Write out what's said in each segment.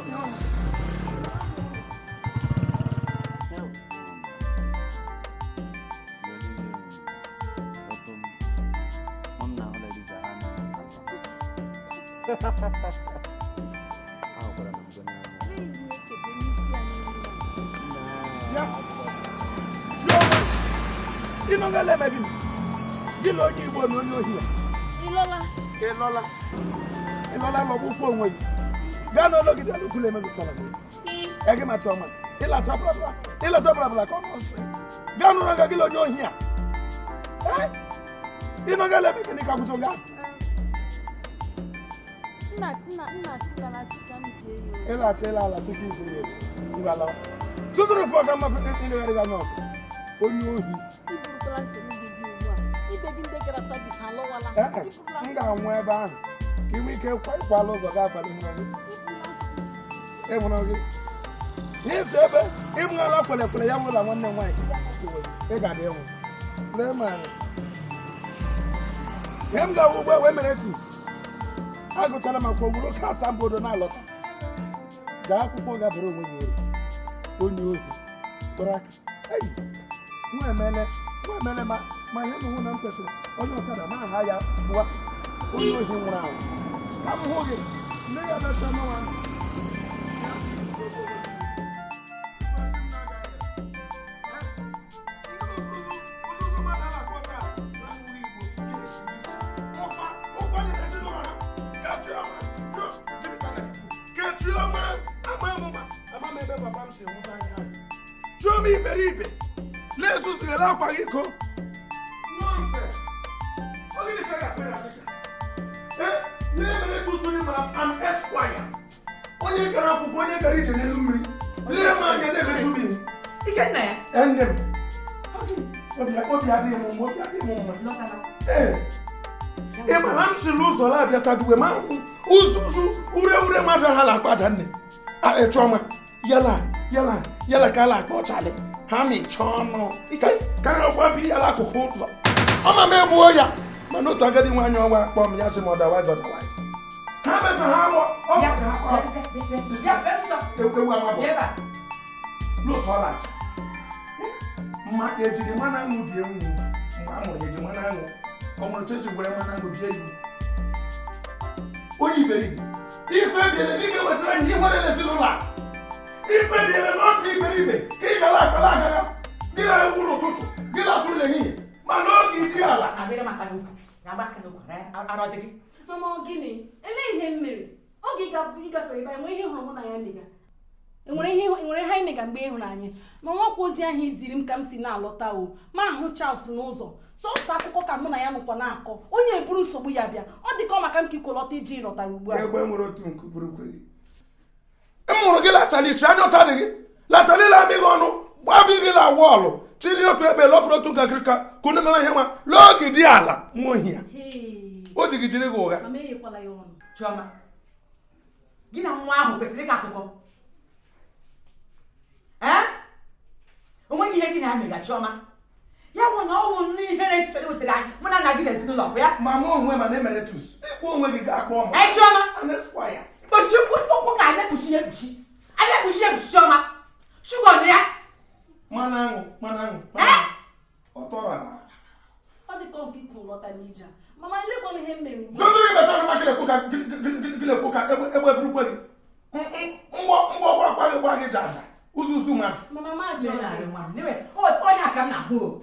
m ya ọnụ. Ya Chioma, ịnọgala eme gịnị? Gị na onye Igbo na onye ohi a? Ịlọla. Ịlọla, ịlọla, lọgbukwa onwe gị. Gaa n'ụlọ gị, bịa n'ukwulu emegụchara gị ege ma Chioma, ịlacha brabra, ịlacha brabra ka ọ nọ nsọ. Gaa n'ụlọ nga, gị na onye ohi a. Ee, ịnọgala eme gịnị ka kwụsị gaa? Nna, nna, nna, chikala sika m sie ya. Ịlacha, ịla ala chika isi ya esi. Ngwa, lawa. Tụtụrụ fọ ka mma ịlegharị gị anya ọzọ, onye ohi. Iburukwala nsogbu gị bịa ugbu a. Ibe gị ndị gara service ha alọwala. Ee e, m ga-anwụ ebe ahụ ka ị nwee ike ịkwala ụzọ gaa akwado ihe gị ịmụrụ gị n'ịtụ ebe ịmụala kwele kwele ya nwụla. Nwanne m nwaanyị, ị ga-adị ịnwụ. Lee m anya, ihe m ga-awụ ugbu a wee mere tus. Agụchala m akwụkwọ, wuru oke asambodo na-alọta. Gaa akwụkwọ, gabere onwe gị uru. Onye ohi kpọrọ aka eyi nwa emele, nwa emele. Ma ihe m hụ na m kwesịrị onye ọkada ma aha ya pụwa. Onye ohi nwụrụ anwụ ka m hụ gị nne ya dacha n'ụwa. Chioma, iberibe na-ezuzughere akwa gị iko. Nonsense! Ọ gịnị ka a ga-akpere achịcha? Ee, lee mere tụsụrụ mara an esquire, onye gara akwụkwọ, onye gara ije n'elu mmiri. Lee m anya na-emeju m ihu. Ikenna ya. Ee, nne m, obi adịghị m mma, obi adịghị m mma. Ee, ị ma na m siri ụzọ na-abịa ma hụ uzuzu ure ure mmadụ ha na-akpa aja nne. A, Chioma, yala yala yala ka a na-akpa ọchalị ha mịcha ọnụ ka ha gwabi ya n'akụkụ ụzọ ọma m egbuo ya. Mana otu agadi nwaanyị ọnwa akpọ m ya sị m otherwise, otherwise ha mecha ha agbọ ọ Bịa, ka ha kpọrọ bịa, bịa, bịa, bịa, bịa, ewu amabọ. Bịa ebe a. N'otu ọlachi mma ejiri mmanụ aṅụ bie nwu mgbe a mụrụ ya, eji mmanụ aṅụ ọ nwere otu eji gwere mmanụ aṅụ bie iwu. Onye iberibe, ikpebiere na ị ga-ewetara anyị ihe nwere n'ezinụlọ a. Ikpebiere na ọ dị iberibe ka ị gara akpara agaga gị na-ewu n'ụtụtụ, gị na-atụrụ n'ehihie, mana oge dị ala. Na-agbere m aka n'ukwu, na-agba aka n'ukwu, na arụ ọ dị gị. Mama, ọ gịnị? Elee ihe m mere? Oge ị gafere ebe a, enwere ihe ị hụrụ mụ na ya mega? Enwere ihe anyị mega mgbe ị hụrụ anyị? Ma nwakwa ozi ahụ idiri m ka m si na-alọta o ma ahụ Charles n'ụzọ, sọsọ akụkọ ka mụ na ya nọkwa na-akọ. Onye eburu nsogbu ya bịa, ọ dị ka ọ maka m ka ikwo lọta iji lọtara ugbu a. Egbe nwere otu nku bụrụkwe gị m mụrụ gị lachara ichi anya ọcha dị gị lacharila amị gị ọnụ gbabi gị na wọọlụ chili otu ebe lọfere otu ntakịrị ka unu mewe ihe nwa n'oge dị ala nwa ohi ya. Hey, o ji gị jiri gị ụgha. Mama, eghekwala ya ọnụ. Chioma, gị na nwa ahụ kwesịrị ịkọ akụkọ. Ee, o nweghị ihe gị na ya mega. Chioma, ya bụ na ọ wụ n'ihere chọrọ iwetara anyị mụ na nna gị na ezinụlọ bụ ya. Ma mụ onwe ma na-emere tus ịkpọ onwe gị ga-akpọ m Ee, Chioma. an esquire. Kpochi ụkwụ ka a na-ekpuchi ya ekpuchi, a na-ekpuchi ya ekpuchi. Chioma, shugo nụ ya. Mmanụ aṅụ, mmanụ aṅụ, mmanụ aṅụ. Ọ tọrọ ala. Ọ dị ka nke ikwo lọta n'ije a. Mama, elekwana ihe m mere ugbu a. Zozuru imecha ọnụ maka na-ekwu ka gị na-ekwu ka egbe efurukwe gị mgbọ mgbọ gwa akwa gị gwa gị jaja uzuzu mmadụ. Mama, ma jụọ gị. Onye a ka m na-ahụ o,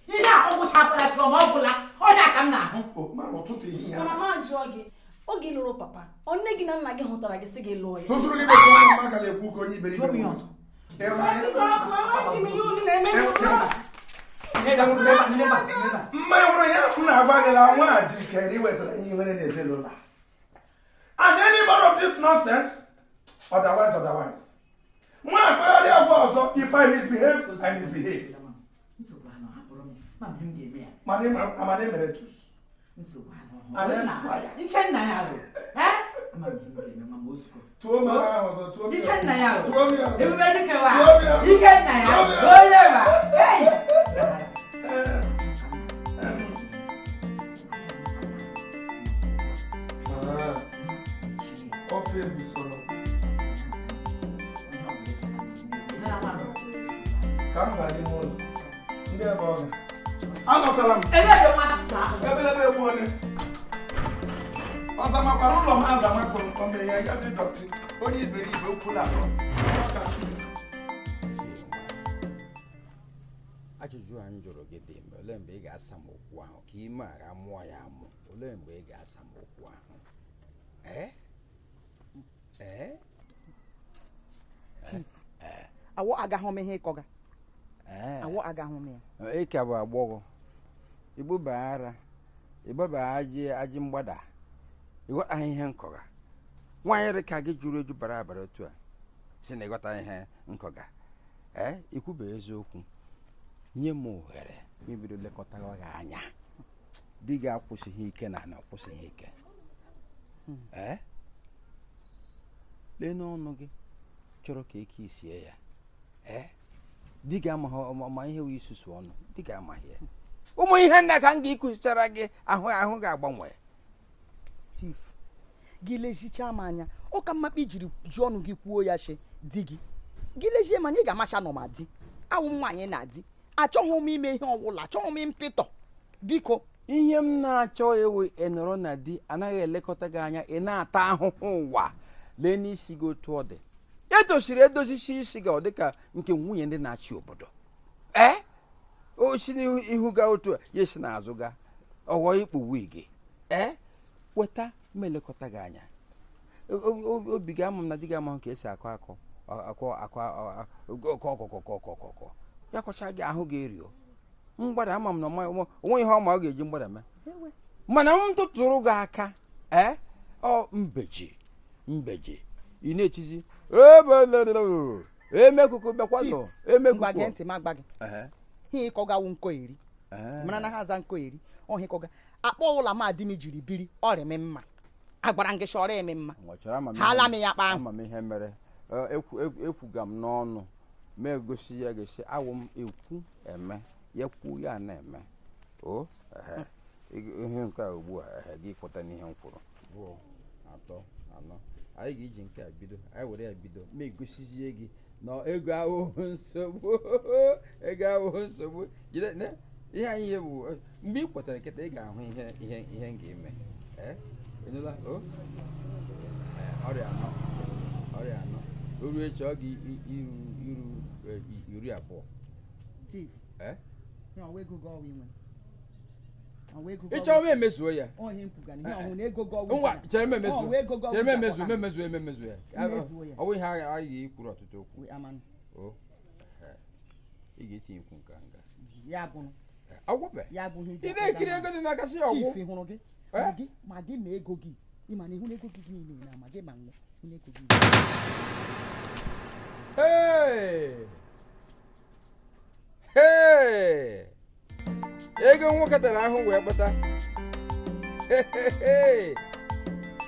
ihe a ọ gwụchakwala. Chioma, ọ gwụla. Onye a ka m na-ahụ. O, ma n'ụtụtụ ehihie. Mama, ma jụọ gị, oge ị lụrụ papa, ọ nne gị na nna gị hụtara gị sị gị lụọ ya? Zozuru gị mecha ọnụ maka na-ekwu ka onye iberibe. Jụọ m ihe ọzọ. Ị ma Amaghị m ihe unu na-eme. Mma nwere ihe m na-agwa gị na nwa jikere iwetara ihe nwere n'ezinụlọ a. And any more of this nonsense, otherwise, otherwise nwa akpagharị agwa ọzọ. If I misbehave, I misbehave. Nsogbu anọ, hapụrụ m ma m ga-eme ya. Mana amana emeritus. Nsogbu anọ. An esquire. Ikenna ya bụ ee ama m ihe m ga-eme ma ozugbo. Tụọ m aha ọzọ, tụọ m ya. Ikenna ya bụ Tụọ m ya ọzọ. Ebube dike wa. Tụọ m ya ọzọ. Ikenna ya. Tụọ m ya. Onye wa. Hey! Ee, ah, ofe egwusi. Ka m banye n'ụlọ. Ndị ebe ọ ga. Alọtala m. Ebelebe egbu onye. Ọzamakwara ụlọ m azamakpụrụ o mere ya ya dị dọtị. Onye iberibe okwula atọ. Ajụjụ a m jụrụ gị dị mgbe olee mgbe ị ga-asa m okwu ahụ ka ime agha mụọ ya amụ, olee mgbe ị ga-asa m okwu ahụ? Ee? Ee? Chief, awọ agahụ m ihe ịkọga. Awọ agahụ m ya. Ị ka bụ agbọghọ, igbụba ara, ịgbaba ajị mgbada, ịghọtaghị ihe nkọga. Nwaanyị dị ka gị juru eju bara abara otu a si na ịghọta ihe nkọga. Ee, ikwube eziokwu, nye m ohere ma ibido lekọtawa gị anya. Di gị akwụsịghị ike na ana akwụsịghị ike. Ee, lee n'ọnụ gị chọrọ ka eke isie ya. Ee, di gị amaghị ọma ihe wụ isusu ọnụ, di gị amaghị ya. Ụmụ ihe nna ka m ga-ekuzichara gị, ahụ ga-agbanwe. Chief, gị lezichaa m anya, ọ ka mma ijiri ji ọnụ gị kwuo ya shi di gị. Gị lezie m anya, ị ga-amasha nọ ma di. Awụ m nwaanyị na di. Achọghị m ime ihe ọbụla, achọghị m mpịtọ. Biko. Ihe m na-achọ ewu ị nọrọ na di anaghị elekọta gị anya, ị na-ata ahụhụ ụwa. Lee n'isi gị otu ọ dị. Edoziri edozisi isi gị ọ dị ka nke nwunye ndị na-achị obodo. Ee, o si n'ihu gaa otu a, ya esi n'azụ gaa, ọghọ ikpu wigi. Ee, kweta m elekọta gị anya. Obi gị ama m na di gị amaghị ka esi akọ akọ akọ akọ akọ ọkọkọ ọkọ ọkọ ya kọcha gị ahụ gị erio mgbada. Ama m na onwe ihe ọma ọ ga-eji mgbada mee, mana m tụtụrụ gị aka. Ee, ọ mbeji mbeji ị na-etizi emekuku bịakwanụ Ngwa gee emekuku. ntị, ma gba gị ihe ịkọgawu nkọ eri mara na ha aza nkọ eri ọhịa ịkọga akpọ ụlọ ma di m jiri biri ọrịa m mma. Agwara m gị chọrọ eme mma. Ha ala m ya kpa ahụ. Ama m ihe mere. Ekwuga m n'ọnụ ma egosi ya gosi awụ m ekwu eme ya kwuo ya na-eme o. Ihe nke a ugbu a gị kweta n'ihe m kwuru 2 3 4 anyị ga-eji nke a bido, anyị were ya bido ma egosizie gị na ego ahụhụ nsogbu, ego ahụhụ nsogbu. Jide ne ihe anyị ihe bụ mgbe ị kwetara nkịta ị ga-ahụ ihe ihe ihe m ga-eme. Ịnụla o? Ọrịa anọ, ọrịa anọ o ruo echi ọ ga iru iru 20. Chief, Ị chọọ m emezuo ya. Ngwa, chere m emezuo, chere m emezuo, m emezuo, m emezuo ya. Ọ bụ ihe anyị ga-ekwuru ọtụtụ okwu. O ị ga-etinye ikwu nke nga. Ọgwụbe ị na-ekiri ego dị n'aka si ọgwụ. Chief, hụrụ gị ma gị ma ego gị, ị ma na ịhụ na ego gị niile na ma gị ma nwụ ego gị. Hey! Hey! Ego nwoke tara ahụ wee kpata.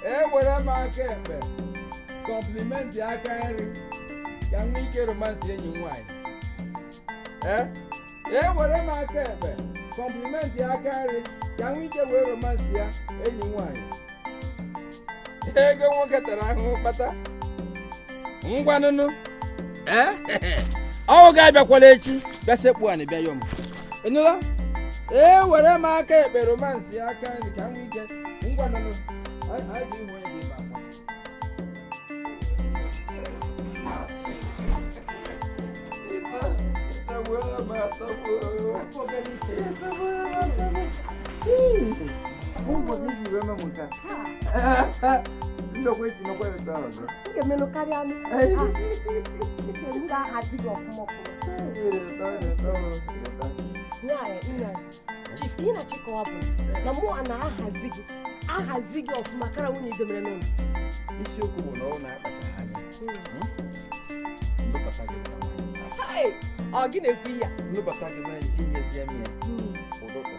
Ewere m aka ekpe kọmplimenti aka nri ka m nwee ike romansị enyi m nwaanyị. Ewere m aka ekpe kọmplimenti aka nri ka m nwee ike wee romansị ya enyi m nwaanyị. Ego nwoke tara ahụhụ kpata. Ngwanụnụ. Ọ ga-abịakwala echi bịa sekpu anị bịa yọm. Ị nụla? Ewere m aka ekpe romansị aka nri ka m nwee ike. Ngwanụnụ. Anyị ga-ihu onye ga-ebe akwa. Ga-emenụ karịa m ga-ahazi gị ọfụma ọfụma. Chief, ihe na-achịkọwa bụ na mụ a na-ahazi gị ahazi gị ọfụma kara nwunye idemere n'ụlọ. Isiokwu bụ na ọ na-akpachaghị anya. Nnubata gị ka nwaanyị. Ọ gị na-ekwu ya? Nnubata gị na inyezie m ya ụtụtụ,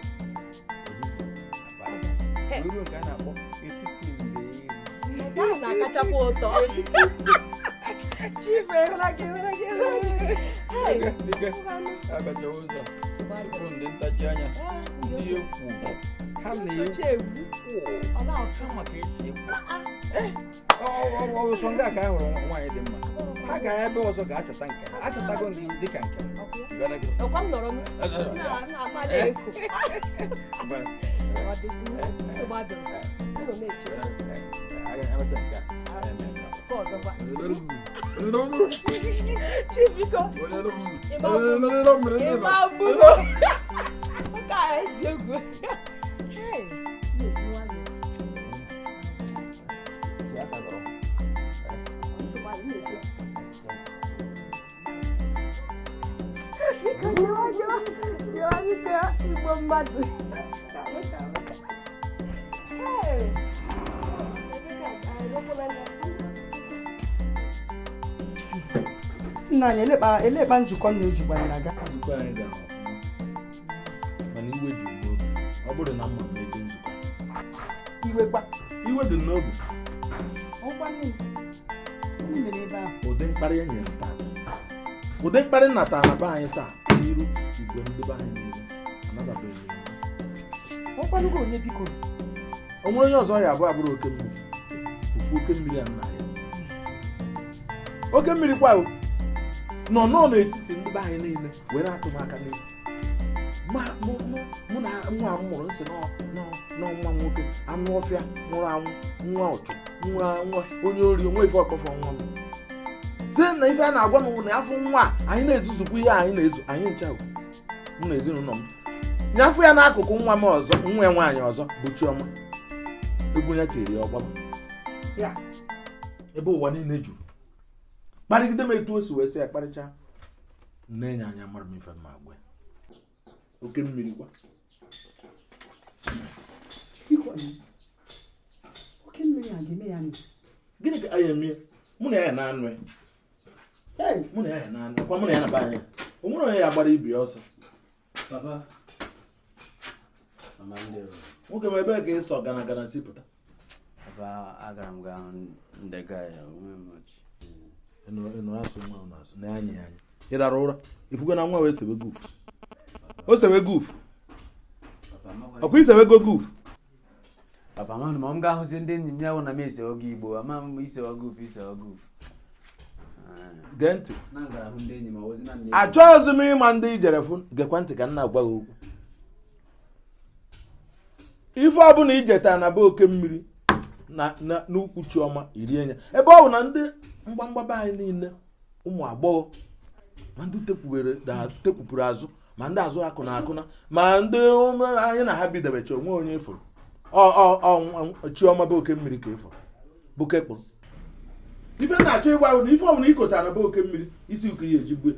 ehihie, abalị. Ruo nke a na-akpọ etiti mgbe eri. Nke ahụ na-akachakwa ụtọ. Chief, ehụla gị, ehụla gị, ehụla gị. Dike, abacha ụzọ. Tupu ndị ntachi anya, ndị ekwu. Ha na-ekwu. Ha maka esi ekwu. Ọsọ ndị a ka a hụrụ nwaanyị dị mma. Ha gara ebe ọzọ ga-achọta nke ha. Achọtago gị dịka nke m. Ọkwa m nọrọ m na-amalị eko. Ọ dị nsogbu adịrọ. Ụlọ na-eche. Nke ọzọkwa. Chief biko. Ịgba gburu. Nke a dị egwu. Hey, na-eji nwayọọ. Nsogbu adị na-eche. Biko dị nwayọọ, biko igbo mmadụ. Hey. Nna anyị elekpa nzukọ nna o jikwara aga. Nzukọ anyị gara ọfụma, mana iwe juru m obi. Ọ bụrụ na mma m eje nzukọ. Iwe kwa. Iwe dị m n'obi. Ọkwa nne m. Gịnị mere ebe ahụ? Ụdị mkparị e nyere taa. Ụdị mkparị nna taa na be anyị taa n'iru igwe ndị be anyị niile anatabeghị m ya. Ọkwanụgo onye biko. O nwere onye ọzọ ya abụọ abụrụ oke mmiri. Ofu oke mmiri a nna ya. Oke mmiri kwa o. Nọ n'etiti ndị be anyị niile were atụ m aka n'ihu. Ma mụ na nwa m mụrụ nsị nọ nwa nwoke anụ ọfịa nwụrụ anwụ nwa ọchụ nwa nwa onye ori onwe ife ọkpọfọ nwa m. Sị na ife a na-agwa m na afọ nwa a anyị na-ezuzukwa ihe anyị na-ezu anyị ncha m na ezinụlọ m. Nyafụ ya n'akụkụ nwa m ọzọ nwa ya nwaanyị ọzọ bụ Chiọma. Egwu ya tiri ya ọgbaba. Ya ebe ụwa niile juru. Kparịgide m etu o si wee sị ya kparịcha. Nne ya anya mara m ife mma agwa ya. Oke mmiri kwa. Biko oke mmiri a ga-eme ya nị. Gịnị ka anyị eme? Mụ na ya na-anụ ya. Hey, Mụ na ya na-anụ kwa mụ na ya na be anyị. O nwere onye ya gbara ibi ya ọsọ. Papa. Mama ndewo. Nwoke m ebee ka ịsọ gana gana si pụta. Papa agara m gaa hụ ndị ya onwe m ọchị. Ịnụrụ asụ nwa ahụ na-asụ na anyị anya. Ị rara ụra ifugo na nwa wee sewe guf. O sewe guf. Ọkwa isewego guf. Papa manụ ma m gaa hụzi ndị enyi m ya wụ na m ese oge Igbo ama m ise oge uf ise oge uf. Gee ntị. Na m gara hụ ndị enyi m ozi na nne. Achọghịzị m ịma ndị ijere fụ gekwa ntị ka m na-agwa gị okwu. Ife ọbụla ijeta na be oke mmiri na n'ukwu Chiọma irie ya. Ebe ọ bụ na ndị mgbamgba be anyị niile ụmụ agbọghọ ma ndị tekwupụrụ azụ ma ndị azụ akụ na akụna ma ndị anyị na ha bidebecha onwe onye ịfụrụ Chiọma bụ oke mmiri ka ịfụrụ bụ kekpụrụ. Ife na-achọ ịgwa bụ na ife ọbụla ikota na be oke mmiri isi ụka ya eji gbue.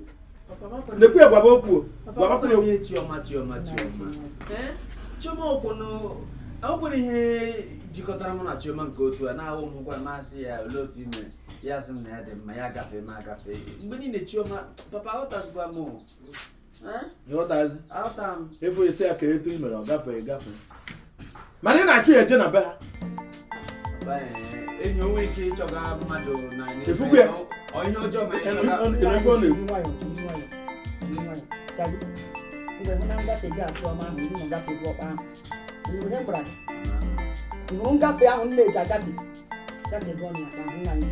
Nekwu ya gwaba okwu gwabakwu ya okwu. Chiọma Chiọma Chiọma. Chiọma ọkwụrụ ihe jikọtara mụ na Chiọma nke otu a na-ahụ m hụkwa masị ya olee otu ime ya sị m na ya dị mma ya gafee ma agafe mgbe niile Chiọma papa aghọtazikwa m. Nghọtazi. Aghọta m. Efu isi ya ka etu i mere ọ gafee gafe. Mana ị na-achụ ya eje na be ha. Papa enyi onwe ike ịchọga mmadụ na Efugu ya. ọ ihe ọjọọ ma Ị nụ ife ọ na-ekwu. Nwayọọ, nwayọọ, nwayọọ. Chabi, mgbe hụ na ngafe gị a Chiọma ahụ, ị nọ ngafe gị ọkpa ahụ. Ị hụrụ ihe m gwara gị? Ị hụrụ ngafe ahụ m na-eji agafe? Gafe gị ọnụ ya ka ahụ nna anyị.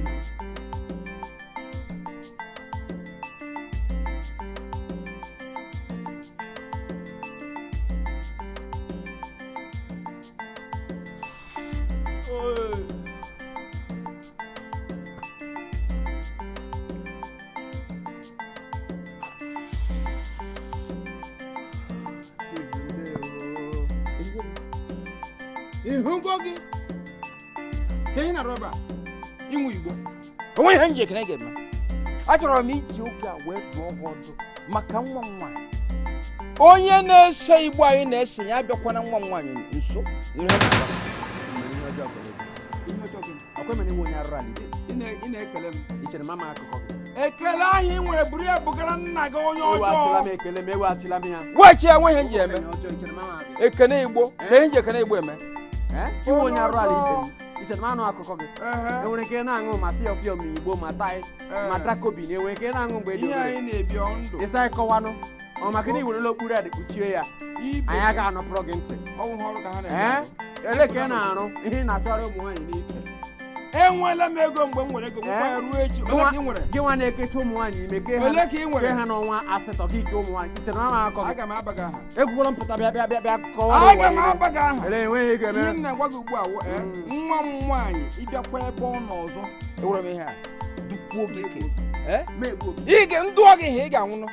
Ihugo gị ka ihe na-arụ ebe a ịnwụ Igbo onwe ihe nji ekene ga-eme. Achọrọ m iji oge a wee dụọ gị ọdụ maka nwa m nwaanyị. Onye na-ese Igbo anyị na-ese ya abịakwana nwa m nwaanyị nso. Ekele ahụ ị nwere buru ya bugara nna gị onye ọjọọ. Weghachi ya nwe ihe nji eme. Ekene Igbo ka ihe nji ekene Igbo eme. Iwe onye arụ ala ibe m ichere m anụ akụkọ gị enwere ike na-aṅụ ma fịọ fịọ ma Igbo ma tai ma drakobi na enwere ike na-aṅụ mgbe dị obere ịsa ịkọwanụ ọ maka na iwerela okpuru a dị kpuchie ya anyị agaghị anọpụrụ gị ntị. Ee ele ka ị na-arụ ihe ị na-achọrọ ụmụ nwaanyị n'ike. Enweela m ego mgbe m nwere ego nwekwa ya ruo echi. Ole ka ị nwere? Gị nwa na-ekecha ụmụ nwaanyị ime kee ha. Ole ka ị nwere? Kee ha n'ọnwa asatọ gị ike ụmụ nwaanyị. Ichere na akọ gị. Aga m aba gị aha. Egwukwala m pụta bịa bịa bịa bịa kọwara. Aga m aba gị aha. Ele enweghị ego eme. Ihe m na-agwa gị ugbu a wụ nwa m nwaanyị ịbịakwa ebe ọ nọ ọzọ. Ewere m ihe a dukwuo gị ike. Ị ga-ndụọ gị ihe ị ga-anwụnụ.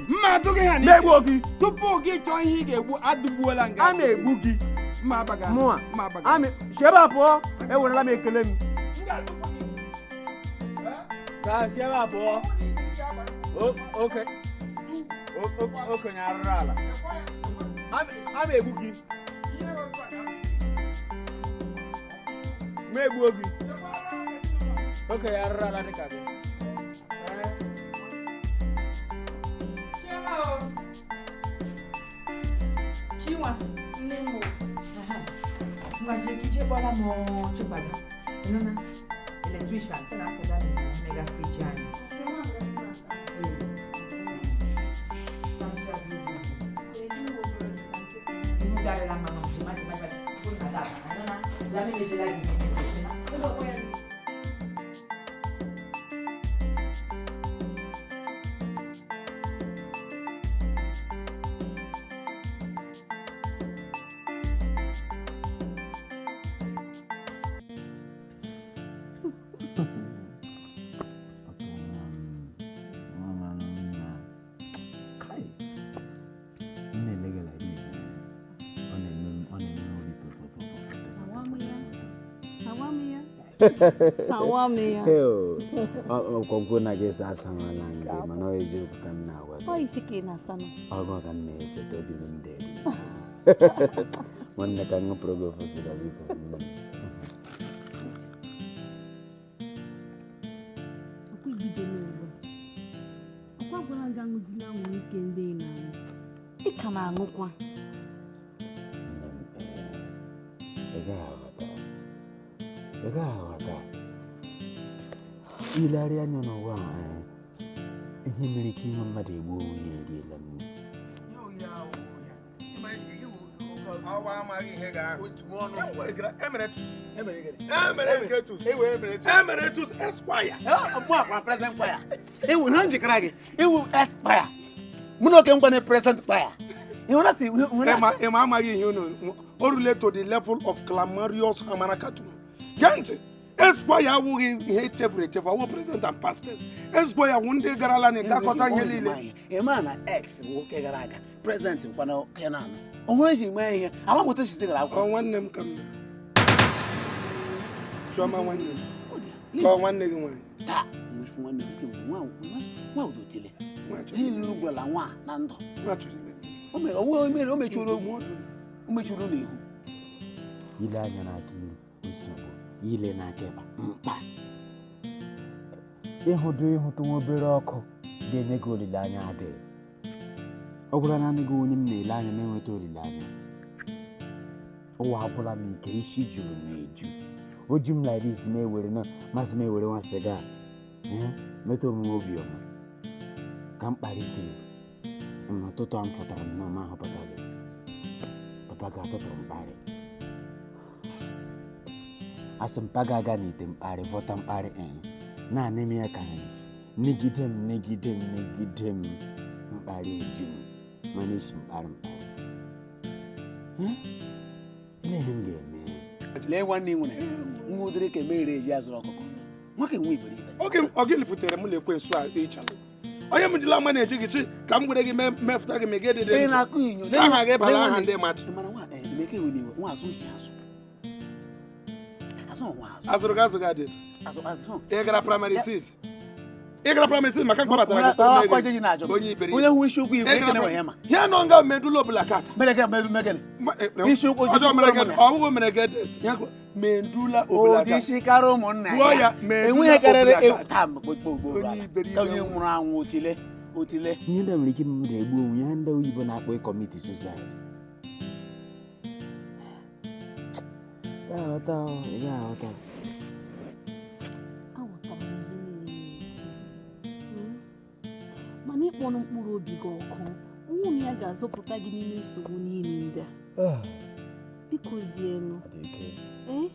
Mma adụ gị ha n'ike. Tupu gị chọọ ihe ị ga-egbu adụgbuola nga. A na-egbu gị. Mma aba gị aha. Mụa. Mma aba gị aha. Amị si ebe a pụọ. Ewerela m ekele m. Ka si ebe a pụọ. Okenye arụrụ ala. A na-egbu gị. Ma egbuo gị. Okenye arụrụ ala dịka gị. Chinwa, nne m. Ngwa jee kpọrọ m Chikwado. Nụna, electrician sị na afọ mega friji anyị. Sawamia. Ọgwụgwụ na gị asamala gị mana ọ eziokwu ka m na-agwa gị. Ọ isi ka ị na-asa nọ. Ọgụ ka m na-echeta obi m dị. Nwanne ka m ṅụpụrụ gị ofu sịga biko. Ọkwa ibido n'ugbu a. Ọkwa gwara gị aṅụzila anwụrụ ike ndị ị na-aṅụ. Ị ka na-aṅụkwa. Ị gaghị aghọta. Ị gaghị aghọta. Ilegharị anya n'ụwa a, ihe mere ike inwe mmadụ egbu onwe ya eriela nne. Emeritus Esquire. Present choir. Ewu na njikere gị. Ewu Esquire. Mụ na oke ngwa present choir. Ịma amaghị ihe unu o rule to the level of clamorous amarakatu. Gee ntị, Esquire awụghị ihe echefuru echefu, awụ present and past tense. Esquire wụ ndị garala na ịgakọta ihe niile. Ịma na ex nwoke gara aga, present nkwana kenan. Onwe eji mee ihe, amamụta site gara akwụkwọ. Ọ nwanne m ka m. Chioma nwanne m. Ka ọ nwanne gị nwaanyị. Taa, nwanne m nwoke nwa nwa udotile. Ihe ruru gwara nwa na ndụ. Nwa chọrọ ime. O mechuru o mechuru n'ihu. Ile anya n'aka ilu nsogbu, ile n'aka ịkpa mkpa. Ịhụdụ ịhụtụ nwa obere ọkụ ga-enye gị olileanya adịghị. Ọ gwụla naanị gị onye m na-ele anya na-enweta olileanya. Ụwa agwụla m ike, isi juru m eju. Oju m like this na-ewere na masị m ewere nwa sịga meta omume obiọma ka m kparịta m n'ụtụtụ a m fụtara nnọọ m ahụ papa gị. Papa gị atụtụrụ mkparị. Asị m pa ga-aga n'ite mkparị vọta mkparị naanị m ya ka anyị negide m negide m negide m mkparị eju m mana esi mkparị mkparị. Ele ihe m ga-eme. Lee nwanne ị nwere nwa udere ka emeghere eji azụrụ ọkụkọ nwoke nwe iberibe. Oge ọ gị lifutere m lekwensu a ịchalụ. Onye m jila mma na-eji gị chi ka m gwere gị mefụta gị mege dị Ị na-akụ inyo. Ka aha gị bara aha ndị mmadụ. Mana nwa Emeka ewe n'iwe nwa azụ ihe azụ. Azụ nwa azụ. Azụrụ gị azụ gị adị. Azụ azụ. Ị gara praịmarị 6. Ị gara praịmarị 6 maka mkpabatara gị onye iberibe. Onye hụ isiokwu igwe ekene nwe ya ma. Ya nọ nga medula ọbụla kata. Mere gị mere gịnị? Isiokwu ọjọọ mere gị ọwụghị mere gị des. Ya mendula ọbụla kata. Ụdị isi kara ụmụnna ya. Enweghị karịrị taa gbogbo ka onye nwụrụ anwụ otile otile. Ihe ndị nwere ike mmadụ egbu onwe ya ndị oyibo na-akpọ ịkọmiti suicide. Aghọta ị ga-aghọta. Aghọtara m ihe niile mana ịkpọrọ mkpụrụ obi gị ọkụ nwunye ya ga-azọpụta gị n'ime nsogbu niile ndị a. Biko zienụ. Ee,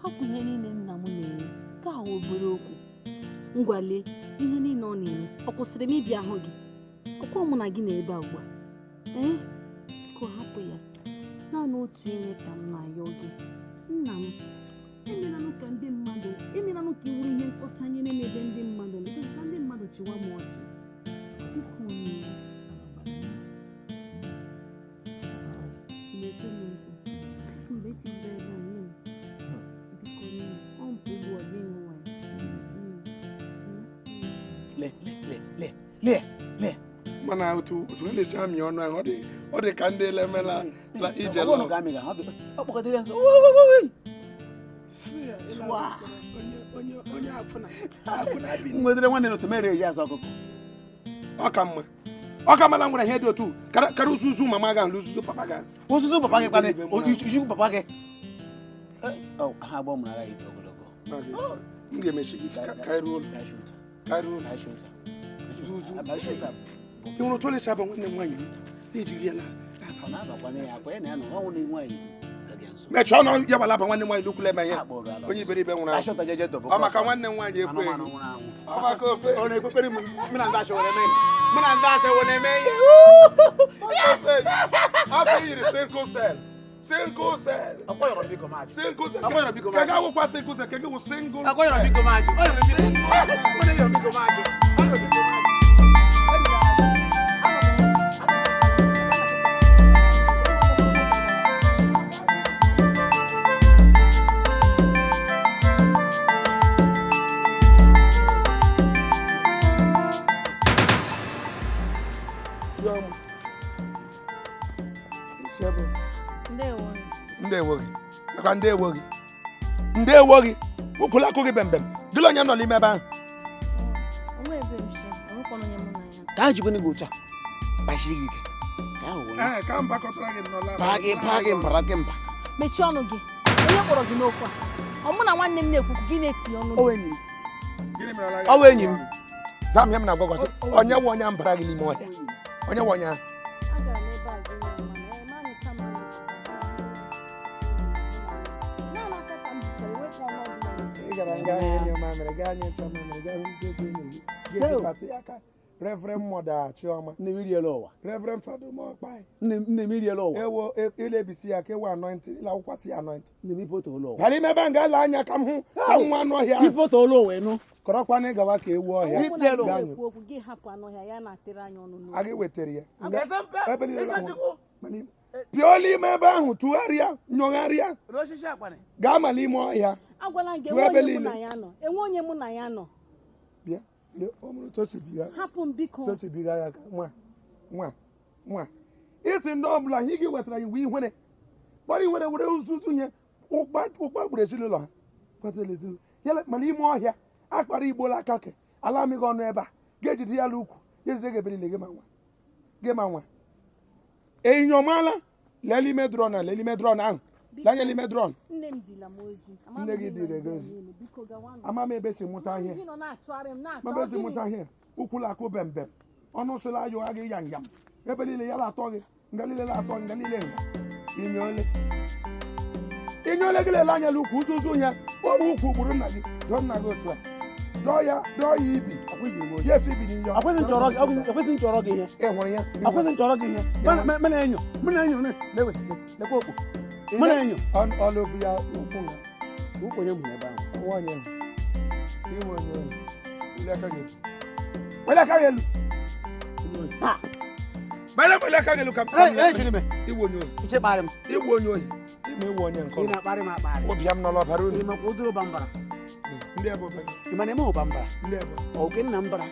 Hapụ ihe niile nna m na-eme ka ahụ obere okwu. Ngwa lee ihe niile ọ na-eme, ọ kwụsịrị m ịbịa hụ gị? Ọkwa mụ na gị na ebe a ugbu a. Ee, ka ọ hapụ ya. Naanị otu ihe ka m na-ayọ gị, nna m, emelanụ ka ndị mmadụ, emelanụ ka iwuru ihe nkọcha nyere m ebe ndị mmadụ nọ, ka ndị mmadụ chịwa m ọchị. Biko nụ. Ị na-ekwe m nkwa? Mgbe etiziri ebe a, nye m. Biko nye m. Ọ mpụ ugbu a gị ṅụwa ya. Le le le le le. Mana otu otu na-esi amị ọnụ ahụ, ọ dị ka ndị elemela la ije Ọ bụrụ lọ. na amị ga ọ kpọkọtara ya nso. Onye onye afụna afụna bi. Nwedere nwanne na otu mere eji azụ ọkụkọ. Ọ ka mma. Ọ ka mma na nwere ihe dị otu kara uzuzu mama ga uzuzu papa ga. Ozuzu papa gị kpanị, ojukwu papa gị. Ha agbọ mụrụ agha ite ogologo. M ga-emechi gị ka iruo ụlọ. Ka iruo ụlọ. Zuzu. Ị nwere otu olesi aba nwanne m nwaanyị na-ejighị ya laa. Ọ na-abakwana ya akwa ya na ya nọ ọnwụ na nwaanyị ka gị nso. Mechie ọnụ ya gbala aba nwanne m nwaanyị lukwula eme ihe. Onye iberibe nwụrụ anwụ. Ọ maka nwanne m nwaanyị ekwe. Anụmanụ nwụrụ anwụ. Ọ maka okwe. Ọ na-ekwekwere m mụ na ndị asha were eme ihe. Mụ na ndị asha were eme ihe. Afọ yiri single cell. Single cell. Ọkwa yọrọ biko m ajụ. Single cell. Ọkwa yọrọ biko m ajụ. Keke awụkwa single cell. Keke wụ single. Ọkwa yọrọ biko m ajụ. Ọ yọrọ biko. Mụ na yọrọ biko m ajụ. Ọ yọrọ biko m ajụ. Ndewo. Ndewo gị. Nakwa ndewo gị. Ndewo gị. Ụkwụla akụ gị bembem. Gịlị onye nọ n'ime ebe ahụ? Onwe ebe m si, onwekwana onye mụ na ya. Ka ha jikwana gị otu a kpachiri gị ike. Ka ahụ wee. Ee, ka m bakọtara gị nnọọ laba. Paa gị paa gị mbara gị mba. Mechie ọnụ gị. Onye kpọrọ gị n'okwu a? Ọ mụ na nwanne m na-ekwu gị na-etinye ọnụ gị. Ọ bụ enyi m. Zaa m ihe m na-agwa gị ọsọ. Onye nwe onye mbara gị n'ime ọhịa. Onye nwe onye ahụ. Agara m ebe a gị nye mmanụ, ee, ma anyụcha m anya. Naanị aka ka m busara, ewepụ ọnụ ọbụla n'ime. Ị gara nga ahịa enyi mamịrị, gaa nyụcha mamịrị, gaa hụ ndị ebe enyi gị. Ga-ebikwasị ya aka. Reverend Mother Chioma. Nne m iriela ụwa. Reverend Fada Umeokpai. Nne m iriela ụwa. Ewo ilebisi ya ka ewe anointing, ile akwụkwasị ya anointing. Nne m ipotola ụwa. Gara ime ebe a nga ala anya ka m hụ ka m nwa anụ ọhịa ahụ. Ipotola ụwa ịnụ. Kọrọkwana gawa ka ewu ọhịa. Ọ mụ na gị na-ekwu okwu, gị hapụ anụ ọhịa ya na-atịrị anyị ọnụ n'okwu. A ga-ewetara ya. Ebe niile ahụ. Pịa ime ebe ahụ, tụgharịa, nyogharịa. Gaa ma n'ime ọhịa. Agwala m gị, Tụọ enwe ebe onye mụ niile. na ya nọ. Enwe onye mụ na ya nọ. Bịa, lee, ọ bụrụ tochibiga. Hapụ m biko. Tochibiga ya aka. Nwa, nwa, nwa. Isi ndị ọbụla ihe gị wetara iwu ihwere. Kpọrọ ihwere were uzuzu nye ụkpa ụkpa gburu ezinụlọ ha. Kpatara ezinụlọ. Ya mana ime ọhịa, akpara igbola aka ke, ala amịghị ọnụ ebe a. Ga-ejide ya l'ukwu, ga-ejide gị ebe niile gị ma nwa. Gị ma nwa. Enyo maala, lee n'ime drọn a, lee n'ime drọn ahụ. Lee anya n'ime drọn. Nne m dila m ozi. Ama m Nne gị ihe nọ dịrị gị ebe ozi. niile. Biko gawanụ. Ama m ebe si mụta ihe. Gị nọ na-achụgharị m, na-achọ Mama ezi gịnị? mụta ihe. Ụkwụla akụ bembem. Ọnụ sịla ayọ agị yam yam. Ebe niile ya na-atọ gị. Nga niile na-atọ gị, nga niile nga. Inye ole. Inye ole gị lele anya l'ukwu uzuzu ya. Ọwụ ukwu gburu nna gị. Dọọ nna gị otu a. Dọọ ya dọọ ya ibi. Ya esi ibi n'ihe. Akwụsị m chọrọ gị akwụsị m chọrọ gị ihe. Ị hụrụ ya? Akwụsị m chọrọ gị ihe. Mụ na enyo mụ na enyo lewe lekwa okpu. Mụ na enyo. Ọlụ ya ukwu ya. Ukwu onye mụrụ ebe ahụ. Nwa onye ahụ. Iwe onye ahụ. Wele aka gị elu. Wele aka gị elu. Taa. Wele wele aka gị elu ka m. Ee, ee, Chineme. Iwe onye ohi. Iche kparị m. Iwe onye ohi. Ime iwe onye nke Ị ọzọ. na-akparị m akparị. Ụbịam nọ n'ọbara unu. Ị makwa ụdịrị ụba mbara. Ndị ebe ụba gị. Ị ma na eme ụba mbara? Ndị ebe. Ọ oke nna m bara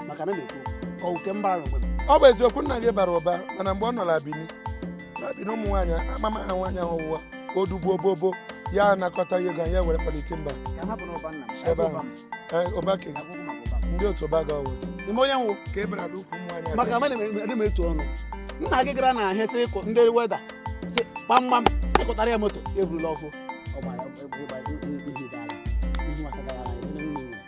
maka na m na-ekwu okwu. Ọ oke m bara n'onwe m. Ọ bụ eziokwu nna gị bara ụba mana mgbe ọ nọ na Bini na Bini ụmụ nwaanyị amama ha nwaanyị ahụ wụwa odugbo bobo ya anakọta ego ya were palite mba Ka m hapụ n'ụba nna m. ebe Ụba ahụ m. Ee, ụba ke Akwụkwọ maka ụba m. ndị otu ụba ga ọwụ Ime onye nwụ. ka e bara n'ukwu ụmụ nwaanyị Maka na adị m etu ọnụ. Nna gị gara na ahịa sị kụ ndị weda sị gbamgbam sị kụtara ya moto ya eburula ọkụ. Ọ gbara ịgba ihe dara. Ihu asadara ya ebe nne nwere.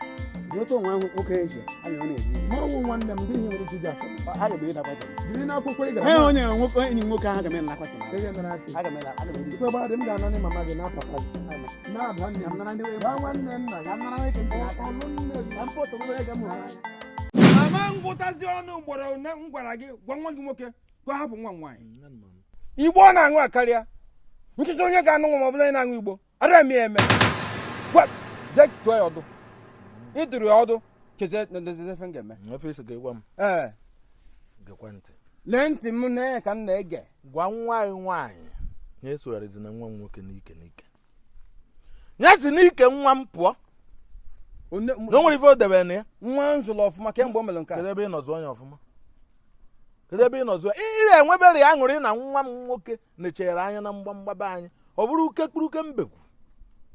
Jiri onwe ahụ nwoke eji amị ọ na-eri. Ma ọwụ nwanne m ndị ihe nwere ike iji aka m. Ha ga-eme ịdakwata m. Jiri n'akwụkwọ ị gara Ee, onye nwoke enyi m nwoke ahụ aga m ịnakwata m. Ihe mere aka. Aga m eri. Nsogbu adị m ga-anọ na mama gị na papa gị. Na-ada nne. Ka m nara ndị Gwa nwanne nna Ka gị. m nara nwoke ntị n'aka. Ọlụ nne gị. Ka m pụta obodo ege m hụrụ anya. Ama ngwụtazi ọnụ ugboro one m gwara gị, gwa nwa gị nwoke ka ọ hapụ nwa m nwaanyị. Igbo ọ na-aṅụ akarịa nchịchị. Onye ga-anụ nwa ma ọ bụla onye na-aṅụ igbo ara eme ya eme. Gwa jee tụọ ya ọdụ, ịdụrụ ya ọdụ kezie efe m ga-eme. Efe isi ga-egwa m. Ee. Gekwa ntị. Lee ntị m na ka m na-ege. Gwa nwa anyị nwaanyị na-esogharịzi na nwa m nwoke n'ike n'ike. Ya si n'ike nwa m pụọ. Na o nwere ife o debere na ya. Nwa nzụlọ ọfụma kemgbe o mere nke a. Kedu ebe ị nọ zụọ ya ọfụma? Kedu ebe ị nọ zụọ? Ị enwebere ya aṅụrị na nwa m nwoke nechere anya na mgbamgba be anyị. Ọ bụrụ uke kpụrụ uke mbekwu.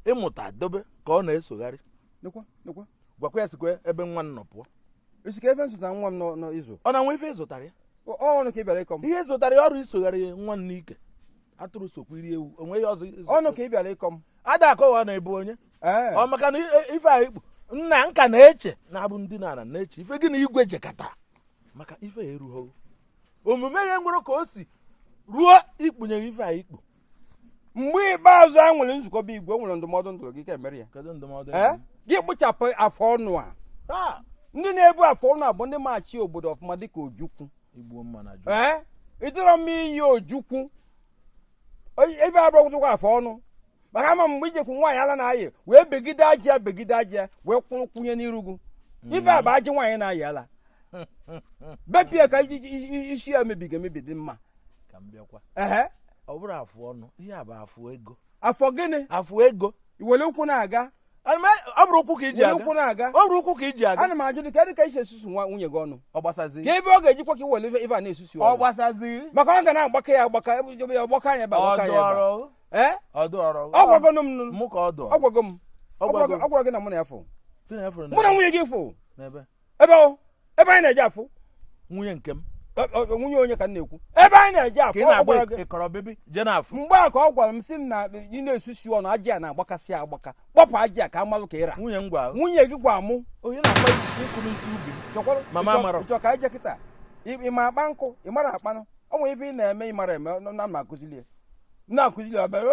Ịmụta dobe ka ọ na-esogharị. Nekwa, nekwa. Gwakwa ya sikwa ebe nwa m nọ pụọ. Isi ka ebe nzụta nwa m nọ ịzụ. Ọ na-nwe ife ịzụtara ya? Ọnụ ka ị bịara ịkọ m. Ihe zụtara ya ọrụ isogharị nwa m n'ike. Atụrụ sokwa iri ewu. O nweghị ọzọ ịzụ. Ọnụ ka ị bịara ịkọ m. Ada akọwa na ebu onye. Ee. Ọ maka na ife a ikpu nna nka na-eche na-abụ ndị nara na-eche ife gị na igwe jekata maka ife ya erughị omume ya nwere ka o si ruo ikpunyeghị ife a ikpu. Mgbe ikpeazụ a nwere nzukọ bụ igwe, o nwere ndụmọdụ ndụrụ gị ka emere ya. Kedu ndụmọdụ? Ee, gị kpụchapụ afọ ọnụ a. Taa, Ndị na-ebu afọ ọnụ a bụ ndị machi obodo ọfụma dịka Ojukwu. Igbuo mma na jụ. Ee, ịdịrọ mma iyi Ojukwu ebe abụrụkwụkwa afọ ọnụ, maka ama mgbe ijekwu nwaanyị ala na-ayị wee begide ajị ya, begide ajị ya wee kwụrụ kwunye n'iru gị. Ife a bụ ajị nwaanyị na-ayị ala, bepịa ka isi ya mebiga emebi dị mma. Ka m bịakwa. Ehe. Ọ bụrụ afụ ọnụ, ihe a bụ afụ ego. Afọ gịnị? Afụ ego. Iwere ụkwụ na-aga. Ọ bụrụ ụkwụ ka iji Were aga. ụkwụ na-aga. Ọ bụrụ ụkwụ ka iji aga. Ana m ajụ dị ka isi esusu nwa nwunye gị ọnụ. Ọ gbasazi. Ka ebe ọ ga-ejikwa ka iwere ife a na-esusu Ọ ọnụ. gbasazi. Maka ọ ga na-agbaka ya agbaka ebe ya ọgbaka anya ebe agbaka ya ebe a. Ọdụ Ee. ọdụ ọrụ. Ọ gwago m nụ. Mụ ka ọ dụ. Ọ gwago m. Ọ gwago. Ọ gwara gị na mụ na ya fụ. Sị na ya fụrụ. Mụ na nwunye gị fụ. N'ebe. Ebe ọ ebe anyị na-eje afụ. Nwunye nke m. Nwunye onye ka m na-ekwu, ebe anyị na-eje afụ. Ka ị Ọ na-agba gwara gị. ịkọrọ bibi je na-afụ. Mgbe a ka ọ gwara m sị m na ị na-esusi ọnụ, ajị a na-agbakasị agbaka, kpọpụ ajị a ka amalụ ka ịra. Nwunye m gwa. Nwunye gị gwa mụ. Onye na-akpa nkụ n'isi ubi m. Chọkwara. Mama amarọ. Ịchọ ka anyị jee kịta? Ị ma akpa nkụ? Ị mara akpanụ? Ọ nwere ife ị na-eme ị mara eme na m akụzili ya, m na-akụzili ya ọbịa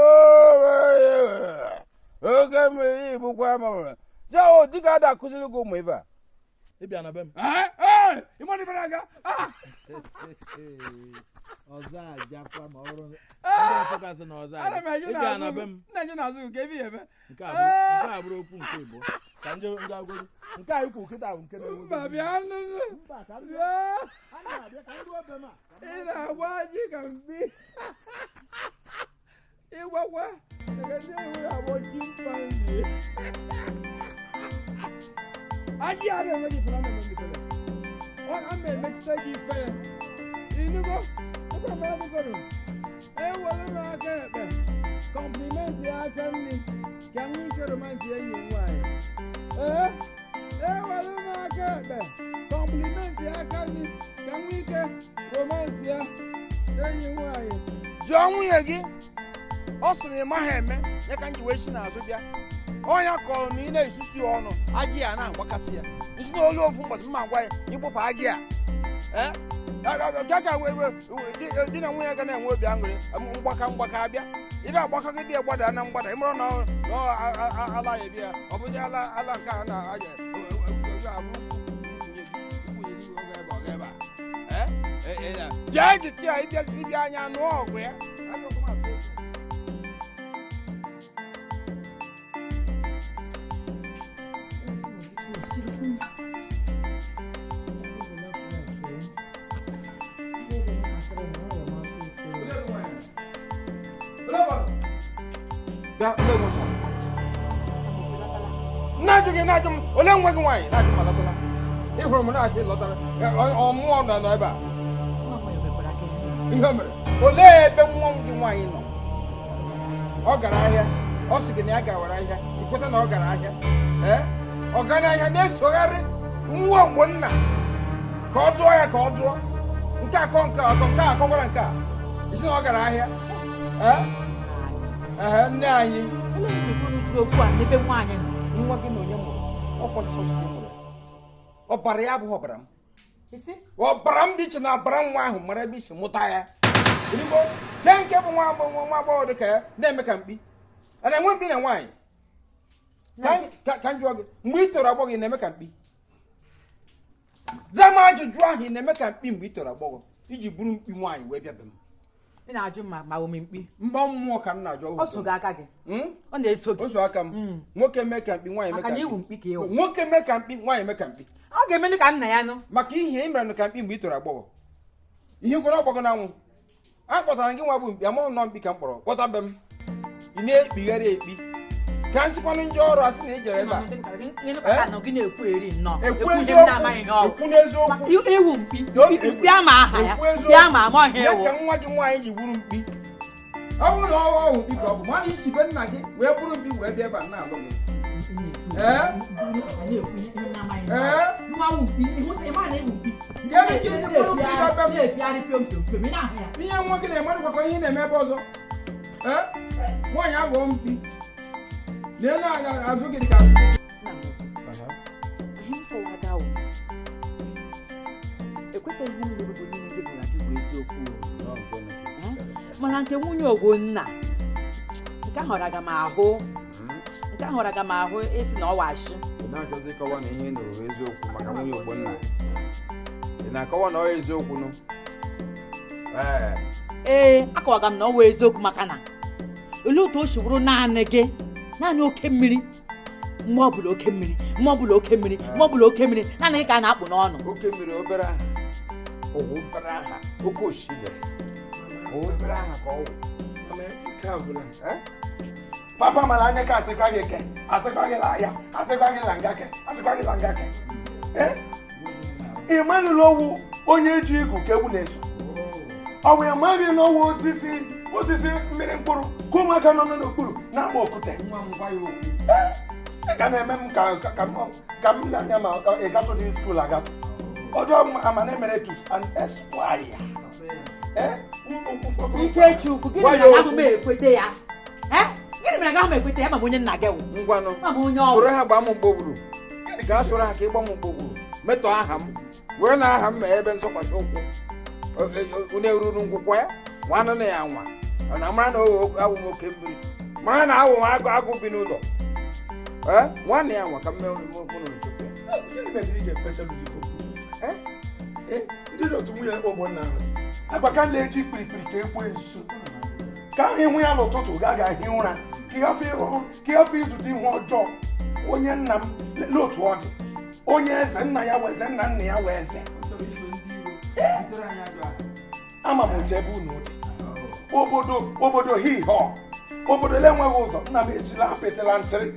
oge mmiri ibukwa ma sị o dịka ada akụzili gị ụmụ ife a. Ị bịa na be m. Ị mara ife na-aga? Ọzọ ajakwa ma ọ bụrụ ndị Nsụka sị na ọzọ Ana m aja. eje Ị bịa na n'azụ be gị. m. M na-eje n'azụ gị ka ebe ya eme. Nke a bụrụ okwu nke ịbụ. Ka nje nje agwụrụ. Nke a ikwu kịta bụ nke na-enwe. Mba, bịa nụnụ. Mba, ka m Bịa. Ana m abịa ka m ruo be m a. Ị na-agba ajị ka mkpi. Ịgbakwa. Ndị ewu na-agbọ chimpanzee. Ajị a na-eme gị ifere, a na-eme gị ifere. Ọ a ma-emechite gị ifere. Ịnụgo? Ọkwa m abụgoro. Ewere m aka ekpe. Compliment aka nri ka m nwee ike romance enyi m nwaanyị. Ee, ewere m aka ekpe. Compliment aka nri ka m nwee ike romance ya enyi m nwaanyị. Jụọ nwunye gị, ọ sị na ị maghị eme ya ka m ji wee si n'azụ bịa. Ọnya kọrọ na ị na-esusu ya ọnụ, ajị ya na-agbakasị ya isi na olu. Ofu mbọsị mma gwa ya ịkpụpụ ajị a. Ee, ga ka di na nwunye ga na-enwe obi aṅụrị. Mgbaka mgbaka abịa ibe agbaka gị dị ya gbada na mgbada. Ịmụrụ na ala ya ebi ya, ọ bụzi ala ala nke a na-aja abụ oge ebe a. Jee jite ya ịbịa anya nụọ ọgụ ya. Bịa, olee nwa gị? Na-ajụ gị, na-ajụ m olee nwa gị nwaanyị, na-ajụ m alọtala. Ị hụrụ m na-asị lọtara ọ mmụọ nọ nọ ebe a. Ihe o mere, olee ebe nwa m gị nwaanyị nọ? Ọ gara ahịa. Ọ sị gị na ya gawara ahịa, ikweta na ọ gara ahịa. Ee, ọ gara ahịa na-esogharị nwa Ogbonna ka ọ dụọ ya, ka ọ dụọ nke akọ, nke akọ, nke akọ gwara nke a isi na ọ gara ahịa. Ee, ehe, nne anyị. Olee nke unu kwuru okwu a n'ebe nwaanyị nọ? Nwa gị na onye mụrụ ọkwa Jisọs ka ị mụrụ ya. Ọbara ya abụghị ọbara m. Isi? Ọbara m dị iche na ọbara nwa ahụ. Mara ebe isi mụta ya. Erigbo kee nke bụ nwa agbọghọ, nwa agbọghọ dị ka ya na-eme ka mkpi a na-enwe mkpi na nwaanyị. Ka m jụọ gị, mgbe ị toro agbọghọ ị na-eme ka mkpi? Zaa m ajụjụ ahụ, ị na-eme ka mkpi mgbe ị toro agbọghọ iji bụrụ mkpi nwaanyị wee bịa be m? Ị na-ajụ ma ma ome mkpi? Mgba mmụọ ka m na-ajụ. Ọ so gị aka gị, ọ na-eso gị. O so aka m. Nwoke mee ka mkpi, nwaanyị mee Maka ka na iwu mkpi. Mkpi ka ịwụ. Nwoke mee ka mkpi, nwaanyị mee ka mkpi. Ọ ga-emeli ka nna ya nụ. Maka ihe ị mere ka mkpi mgbe ị toro agbọghọ, ihe nkwere ọgbọgọ na anwụ a kpọtara gị nwa bụ mkpi, amaghị nọ mkpi ka m kpọrọ kpọta be m. Ị na-ekpigharị ekpi ka m sịkwanụ nje ọrụ asị na ị jere ebe a. Ịnụkọta na gị na-ekwu eri nnọọ. Ekwu Ekwu ihe m eziokwu. na-amaghị ihe ọ bụ. Ekwu n'eziokwu. Iwu mkpi, mkpi ama aha ya, Ekwu eziokwu. mkpi ama ama ọhịa Ya ewu. ka nwa gị nwaanyị ji bụrụ mkpi. Ọ bụrụ na ọghọ ọhụ mkpi ka ọ bụ, mana isi be nna gị wee bụrụ mkpi wee bịa ebe a na-alụ gị. Ee? Ee? Kedu ka isi bụrụ mkpi ga be m? Ihe nwa gị na-eme dịkwa ka ihe ị na-eme ebe ọzọ. Ee? Nwaanyị aghọọ mkpi. N'elu ala azụ gị dị ka Ihe m kọwaga wụ, ekwetaghị m na ebubo niile ndị bụrụ gị bụ eziokwu o. Mana nke nwunye Ogonna, nke ahụ raga m ahụ, nke ahụ raga m ahụ esi na ọwashi. Ị na-achọzi ịkọwa na ihe ị nụrụ bụ eziokwu maka nwunye Ogbonna? Ị na-akọwa na ọ eziokwu nụ? Ee. Ee, akọwaga m na ọ wụ eziokwu, maka na olee otu o si bụrụ naanị gị, naanị oke mmiri, mgbe ọbụla oke mmiri, mgbe ọbụla oke mmiri, mgbe ọbụla oke mmiri, naanị gị ka a na-akpụ n'ọnụ. Oke mmiri obere aha, ọwụ obere aha, oke osimiri obere aha ka ọ wụ. Ike agwụla m. Papa mara anya ka asịkwa gị ke, asịkwa gị la ya, asịkwa gị la nga ke, asịkwa gị la nga ke. Eh? Ị maghị na ọwụ onye ji igu ka egwu na-eso. Ọ bụ ị maghị na ọwụ osisi osisi mmiri mkpụrụ ka ụmụaka nọ n'okpuru na-agba okwute. Eh? Ị ga na-eme m ka m lee anya ma ị gatụ dị skuul agatụ. Ọjọọ m ama na emeritus and esquire. Eh? Ikechukwu, gịnị mere agaghị m ekwete ya? Eh? Gịnị mere agaghị m ekwete ya? Ma m onye nna gị wụ. Ngwanụ. Ma m onye ọwụ. Soro ha gbaa m mgbogburu. Gaa soro ha ka ị gbaa m mgbogburu, metọọ aha m, were na aha m mee ebe nzọkwasị ụkwụ. Unu eruru ngwụkwa ya nwanụ na ya nwa ọ na mara na awụ m oke mmiri, mara na awụ m agụ agụ bi n'ụlọ. Ee, nwanne ya nwa ka m mee mụ na tupu ya. Gịnị mere iji ekweta Ludigo okwu? Eh? Ndị dị otu nwunye Ogbonna ahụ agbaka na-eji kpirikpiri ka ekwensu ka ahụ ịhụ ya n'ụtụtụ ga aga-ehi ụra ka ịghafụ ịrụ ka ịghafụ izute ihu ọjọọ. Onye nna m lee otu ọ dị, onye eze nna ya wee eze, nna nna ya wee eze. Ama m otu ebe unu dị, obodo obodo hiho obodo na-enweghị ụzọ. Nna m ejila apịtịla ntịrị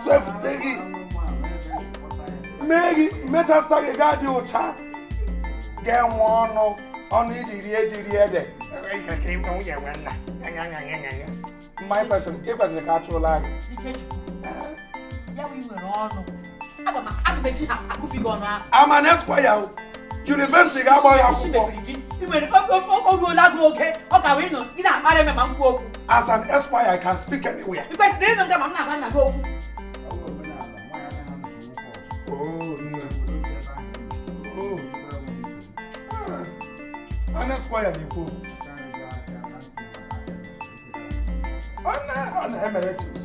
sefute gị mee gị mechasa gị gaa dị ụcha ga-enwe ọnụ ọnụ iji rie ji rie ede. Nwunye nwe nna mma, ị kwesịrị ka a chụla gị. Ikechukwu, ya wụ i nwere ọnụ. Aga m eji ha akụpi gị ọnụ ahụ. Ama na esquire o yunivesiti ga-agba ya akwụkwọ. I nwere o ruola gị oge ọ ga-awụ ịnọ gị na-akparị m ma m kwuo okwu. As an esquire, I can speak anywhere. I kwesịrị ịnụ nga ma m na-agwa nna gị okwu. Oh, nna. Oh. Ah, an esquire ga-ekwu okwu. Ọ na emeritus.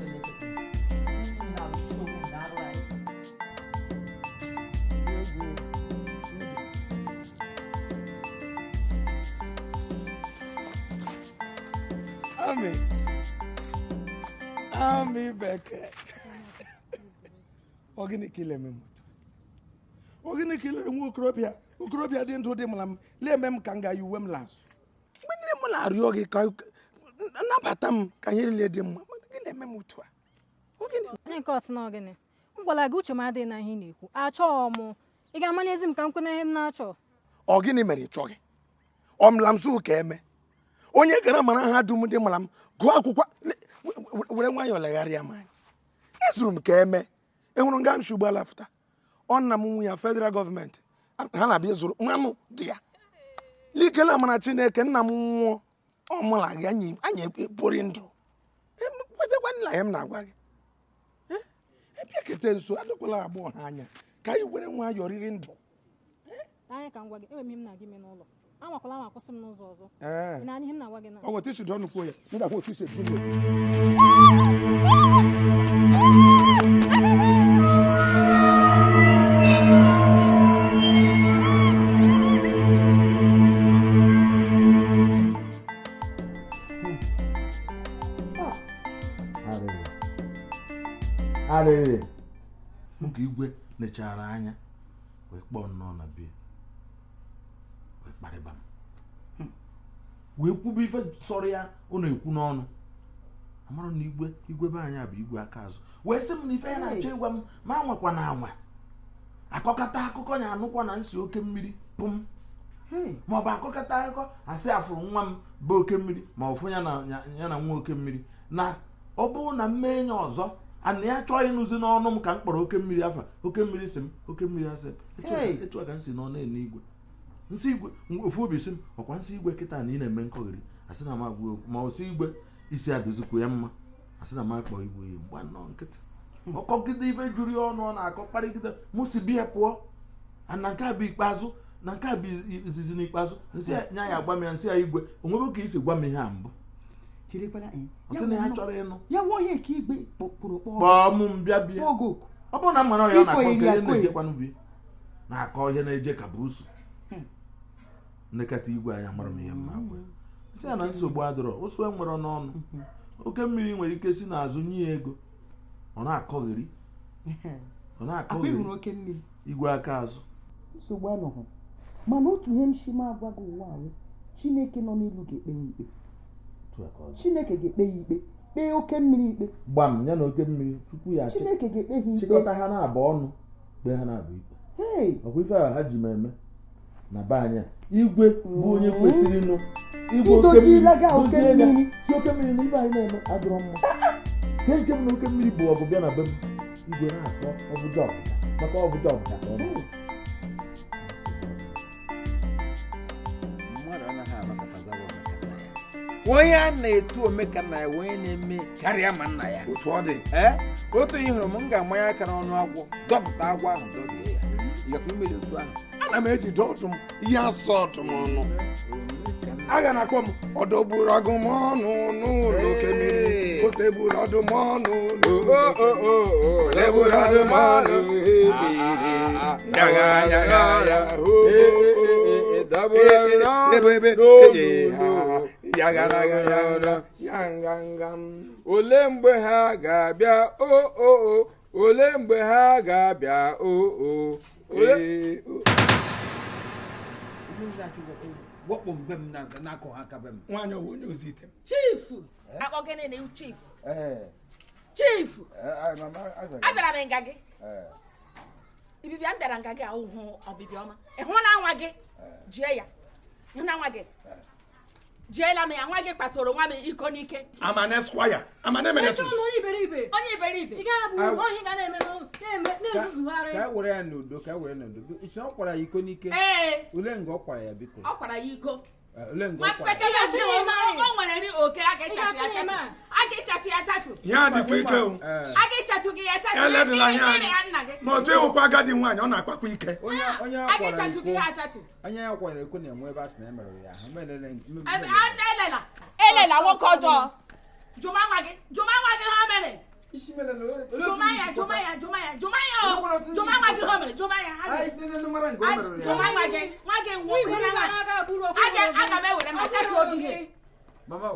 Ami. Ami bekee. Ọ gịnị ka ile eme m otu a? Ọ gịnị ka ile nwa okorobịa okorobịa dị ndụ dị mara m lee eme m ka m ga-ayi uwe m lazụ. Mgbe niile m na-arịọ gị ka nnabata m ka ihe niile dị mma, mana gị na-eme m otu a. Ọ gịnị? Onye nke ọsị na ọ gịnị? M gwara gị uche m adịghị na ihe ị na-ekwu. Achọghọ m. Ị ga-ama n'ezi m ka m kwe na ihe m na-achọ. Ọ gịnị mere ị chọghị? Ọ mla m sụ ka eme. Onye gara mara ha dum dị mara m gụọ akwụkwọ were nwayọọ legharịa m anya. Ezuru m ka eme. Enwere nga m si ụgbọala fụta. Ọ nna m nwunye ya federal gọọmenti ha na-abịa zụrụ mmanụ dị ya. Likele amara Chineke nna m nwụọ ọ mụla gị anyị ekpori ndụ. Kwetekwa nna ya m na-agwa gị. Ebịakete nso adịkwala agbọghọ ha anya ka anyị were nwayọọ riri ndụ. Anya ka m gwa gị, enwere m ihe m na-aga ime n'ụlọ. Anwakwala anwa akwụsị m n'ụzọ ọzọ. Ee. Ị na-anya ihe m na-agwa gị na? Ọ bụ otu isi dị ọnụ kwuo ya. M ga-ahụ otu isi ekwu ya. Arịrị mụ ka igwe nechara anya wee kpọọ nnọọ na bie wee kparịba m wee kwube ife sọrọ ya ọ na-ekwu n'ọnụ. Amara na igwe igwe be anyị bụ igwe aka azụ wee sị m na ife ya na-achọ ịgwa m ma anwakwa na anwa akọkata akụkọ na anụkwa na nsi oke mmiri pụm ma ọ bụ akọkata akụkọ asị afụrụ nwa m bụ oke mmiri ma ọ fụ ya na nwa oke mmiri na ọ bụrụ na mmee ya ọzọ ana ya chọọ ịnụzi n'ọnụ m ka m kpọrọ oke mmiri afa oke mmiri si m oke mmiri asị etu a ka m si nọ na-ene igwe nsị igwe ofu obi si m ọkwa nsị igwe kịta na ị na-eme nkọghịrị asị na m agwa okwu ma ọsị igwe isi adozikwa ya mma asị na m akpọ igwe ya mgba nnọọ nkịtị ọkọgide ife juru ya ọnụ ọ na-akọ kparịgide mụ si bịa pụọ na nke a bụ ikpeazụ na nke a bụ izizi n'ikpeazụ nsị nya ya agwa m ya nsị ya igwe onwebe ka isi gwa m ihe a mbụ ọ sị na ya chọrọ ịnụ ya nwa onye ka igwe kpọrọ kpọọ mụ m bịa bịa ọ bụrụ na m mara ya na-akọ nke ihe na-ejekwanụ bi na-akọ ihe na-eje ka buusu nnekọta igwe anya mara m ihe mma agwa sị ya na nsogbu adịrọ ụsụ enwere n'ọnụ oke mmiri nwere ike si n'azụ nye ya ego ọ na-akọghịrị ọ na-akọghịrị igwe aka azụ nsogbu anọghị mana otu ihe m shi m agwa gị ụwa ahụ Chineke nọ n'elu ga-ekpe ya ikpe. Chineke ga-ekpe ya ikpe kpee oke mmiri ikpe gbam ya na oke mmiri tupu ya Chineke ga-ekpe ha ikpe chịkọta ha na-abụ ọnụ kpee ha na-abụ ikpe ọkwa ife ahụ ha ji m eme na be anyị igwe bụ onye kwesịrị ịnụ igwe oke mmiri si oke mmiri na ibe anyị na-eme adịrọ mma nke nke m na oke mmiri bụ ọgụ bịa na be m igwe na-akọ ọbụja ọbụja maka ọbụja ọbụja ka ọ bụ onye a na-etu omeka na ya onye na-eme karịa ma nna ya otu ọ dị otu ihe hụrụ m m ga-amanye aka n'ọnụ agwọ dọpụta agwọ ahụ dọbie ya ịgakwa imeli otu ahụ ana m eji dọtụ m ihe asọ ọtụ m ọnụ aga na akpọ m ọdọgburu agụ m ọnụ n'ụlọ oke mmiri ose gburu ọdụm ọnụ n'ụlọ ọdụm ọnụ yaga yaga ya ole mgbe ha ga-abịa o o o ole mgbe ha ga-abịa o o ole wakpo mgbe m na-akọ aka be m nwaanyị ọwụ onye ozi ite chifu akpọ gịnị na chifu chifu abịara m nga gị ibibịa m bịara nga gị ahụhụ ọbịbịa ọma ịhụ na nwa gị jie ya ịhụ na nwa gị jiela m ya nwa gị kpasoro nwa m iko n'ike amane squire amane menetus onye iberibe onye iberibe ị gaghị abụ uru ohi ga na-eme na-ezuzugharị ka were ya n'udo ka were n'udo isi ọ kwara ya iko n'ike ole nga ọ kwara ya biko ọ kwara ya iko ole nga ọ kwara o nwere nri oke a ga-echatụ ya chatụ a ga-echatụ ya chatụ ya dịkwa ike o a ga-echatụ gị ya chatụ eledịla ihe anya ma otu ịwụkwa agadi nwaanyị ọ na-akpakwa ike a ga-echatụ gị ya achatụ onye ya kwara iko na-enwe ebe a sị na emerụrụ ya ahụ elela elela nwoke ọjọọ jụma nwa gị jụma nwa gị ha mere jụma ya jụma ya jụma ya jụma ya o jụma nwa gị ha mere jụma ya jụma nwa gị nwa gị nwoke aga m ewere m achatụ ogige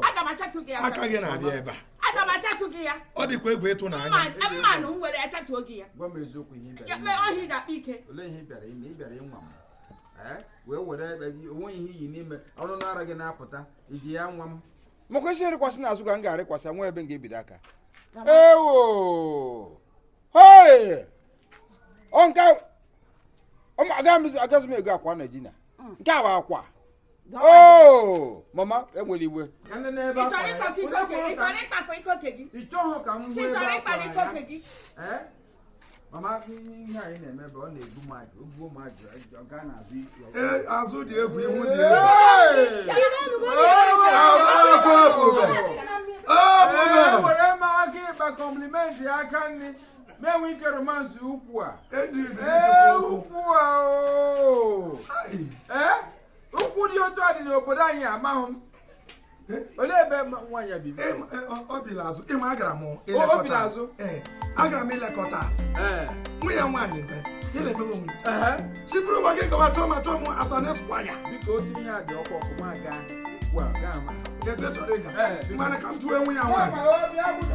aga m achatụ gị ya aka gị na-abịa ebe a aga m achatụ gị ya ọ dịkwa egwu ịtụnanya mmanụ m were achatụ oge ya gwa m eziokwu ihe ị bịara ọhịa ga-akpa ike olee ihe ị bịara ime ị bịara ịnwa m wee were onwe ihe iyi n'ime ọnụ n'ara gị na-apụta iji ya nwa m ma kwesịrị ịrịkwasị n'azụ ka m ga-arịkwasị nwa ebe m ga-ebido aka ewo hei ọ nke agaghị m ego akwa na ejina nke a bụ akwa o mama enwere iwe ị chọrọ ịkpakọ iko ke gị ị chọghị ka m ị chọrọ ịkpara iko ke gị mama ihe anyị na-eme bụ ọ na-egbu m ajụ ogbuo m ajụ ọ gaa n'azụ ee azụ dị egwu ihu dị egwu were m aka ịkpa kọmplimenti aka nri na-enwe ike romansị ukwu a ee ukwu a ee ukwu dị otu a dị n'obodo anyị amahụ m olee ebe nwaanyị bi o biri azụ ịma agara m ilekọta agara m ilekọta nwunye nwaanyị mbe ilebe onwe chiburu ụwa gị gọwa chọọ ma chọọ m asane squire biko otu ihe a dị ọkụ ọkụ ma gaa ugbu a gaa ma eze chọrọ ịga mana ka m tụọ nwunye nwaanyị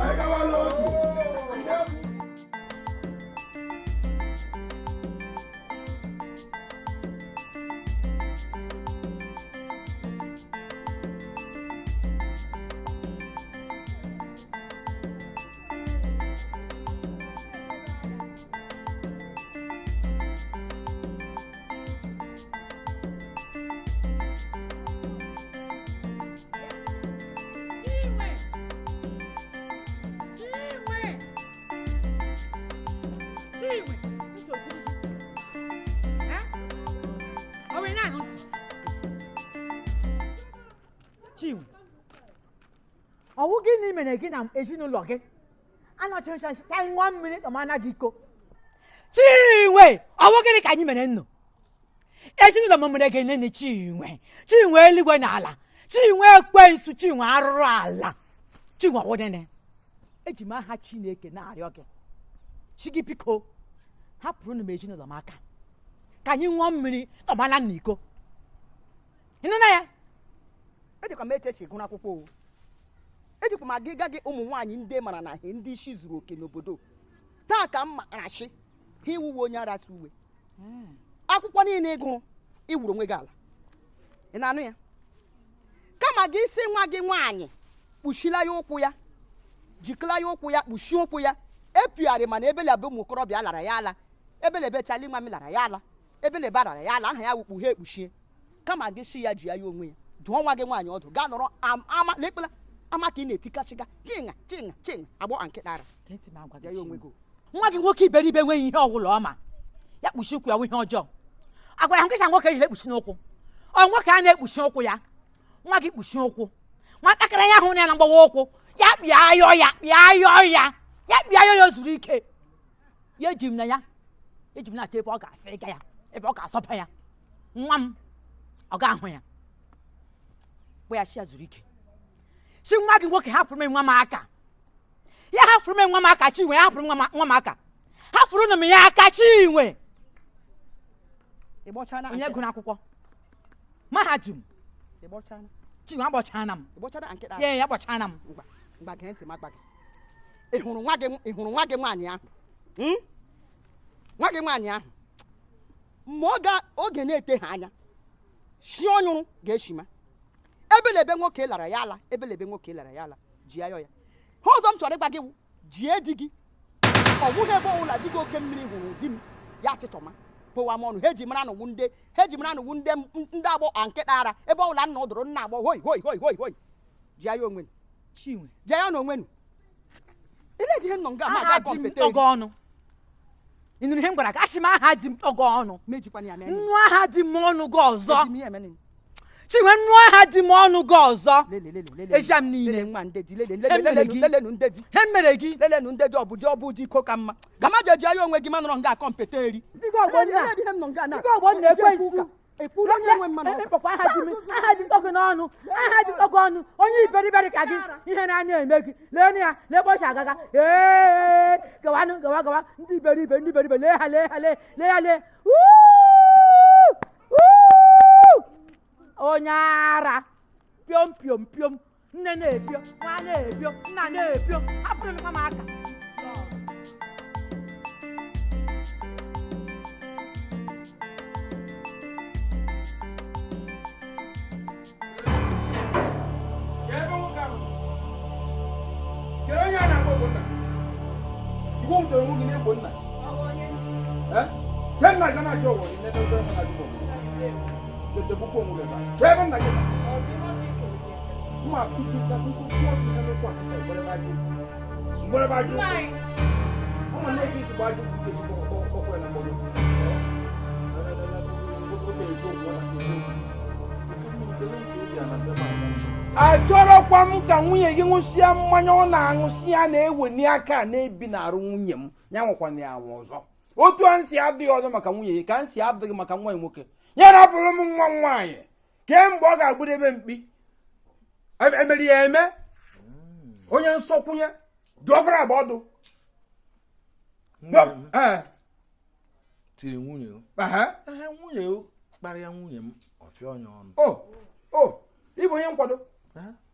anyị gawala otu. Chinwe, ọwụ gịnị mere gị na ezinụlọ gị anọchicha ka anyị ṅụọ mmiri ka m anaghị iko? Chinwe, ọwụ gịnị ka anyị mere nnụ? Ezinụlọ m mere gị nene. Chinwe, Chinwe, eluigwe na ala, Chinwe, ekwensu, Chinwe, arụrụ ala, Chinwe, ọwụ nene? Eji m aha Chineke na-arịọ gị, chi gị, biko hapụrụ m ezinụlọ m aka ka anyị ṅụọ mmiri ọmana na iko. Ịnụ na ya? Ejikwa m eche eche gụrụ akwụkwọ o, ejikwa m agịga gị. Ụmụ nwaanyị ndị mara na ihe ndị isi zuru oke n'obodo taa ka m marachi ha iwuwe onye ara si uwe akwụkwọ niile ịgụrụ iwuru onwe gị ala. Ị na-anụ ya? Kama gị si nwa gị nwaanyị kpuchila ya ụkwụ ya, jikọla ya ụkwụ ya, kpuchie ụkwụ ya, epigharị. Mana ebelebe ụmụ okorobịa lara ya ala, ebelebe chali nwa m lara ya ala, ebelebe lara ya ala, aha ya wụ kpughe ekpuchie. Kama gị si ya ji ya onwe ya dụọ nwa gị nwaanyị ọdụ, gaa nọrọ ama lekpela ama ka ị na-etikachịga chinga chinga chinga agbọ nkịta ara ya onwe gị. Nwa gị nwoke iberibe enweghị ihe ọbụla ọ ma ya kpuchi ụkwụ ya wụ ihe ọjọọ. Agwara m nkịta nwoke ejiri ekpuchi n'ụkwụ ọ nwoke a na-ekpuchi ụkwụ ya. Nwa gị kpuchi ụkwụ, nwatakịrị ya hụrụ ya na mgbawa ụkwụ ya, kpịa ayọ ya, kpịa ayọ ya, ya kpịa ayọ ya zuru ike ya. Eji m na ya, eji m na-achọ ebe ọ ga-asị ịga ya, ebe ọ ga-asọba ya. Nwa m ọ ga-ahụ ya kpọ ya chi ya zuru ike. Si nwa gị nwoke hapụrụ m nwa m aka, ya hapụrụ m nwa m aka. Chinwe, ya hapụrụ nwa m aka, hapụrụ m ya aka. Chinwe, onye gụrụ akwụkwọ mahadum, Chinwe, agbọchana m ya, ya agbọchana m. Ị hụrụ nwa gị, ị hụrụ nwa gị nwaanyị ahụ, nwa gị nwaanyị ahụ, ma oge na-ete ha anya shi ọnyụrụ ga-eshima. Ebelebe nwoke lara ya ala, ebelebe nwoke lara ya ala, ji ayọ ya. Ha ọzọ m chọrọ ịgwa gị, jie di gị, ọ bụghị ebe ọbụla di gị oke mmiri hụrụ di m ya achịchọma pụwa m ọnụ. Ha eji mara n'ụwụ ndị, ha eji mara n'ụwụ ndị ndị agbọ nkịta ara. Ebe ọbụla nna ụdụrụ nna agbọ hoi hoi hoi hoi hoi, ji ya onwe, Chinwe, ji ya na onwenu. Ile ihe nọ nga ma ga kọmpete ọnụ. Ị nụrụ ihe m gwara gị? Asị m aha di m ọgọ ọnụ, nnu aha di m ọnụ gị ọzọ. Chinwe, nnu aha di m ọnụ gị ọzọ, ejia m niile. He mere gị lelenu ndị dị ọbụdị ọbụdị iko ka mma gama jeji ya onwe gị manụrọ nga akọmpete eri. Aha dị ọgụ n'ọnụ, aha dị ọgụ ọnụ, onye iberiberi ka gị ihe na-anya eme gị. Lee ya, lee ebe ọ si agaga. Ee, gawanụ, gawa gawa, ndị iberibe, ndị iberibe, lee ha, lee ha, lee lee ya, lee onye ara piom piom piom. Nne na-ebio, nwa na-ebio, nna na-ebio, hapụrụ m aka. Achọrọkwa m ka nwunye gị ṅụsịa mmanya ọ na-aṅụsị ya na-eweni aka na-ebi n'arụ nwunye m, ya nwekwana ya anwa ọzọ. Otu a nsị adịghị ọzọ maka nwunye gị ka nsị adịghị maka nwa ya nwoke. Ya rapụrụ m nwa m nwaanyị kemgbe ọ ga-agbụdebe mkpi emeri ya eme onye nsọkwunye dụọfere agba ọdụ. Tiri nwunye nwunye kparịa nwunye m ọfịa onye ọnụ. Ịbụ onye nkwado,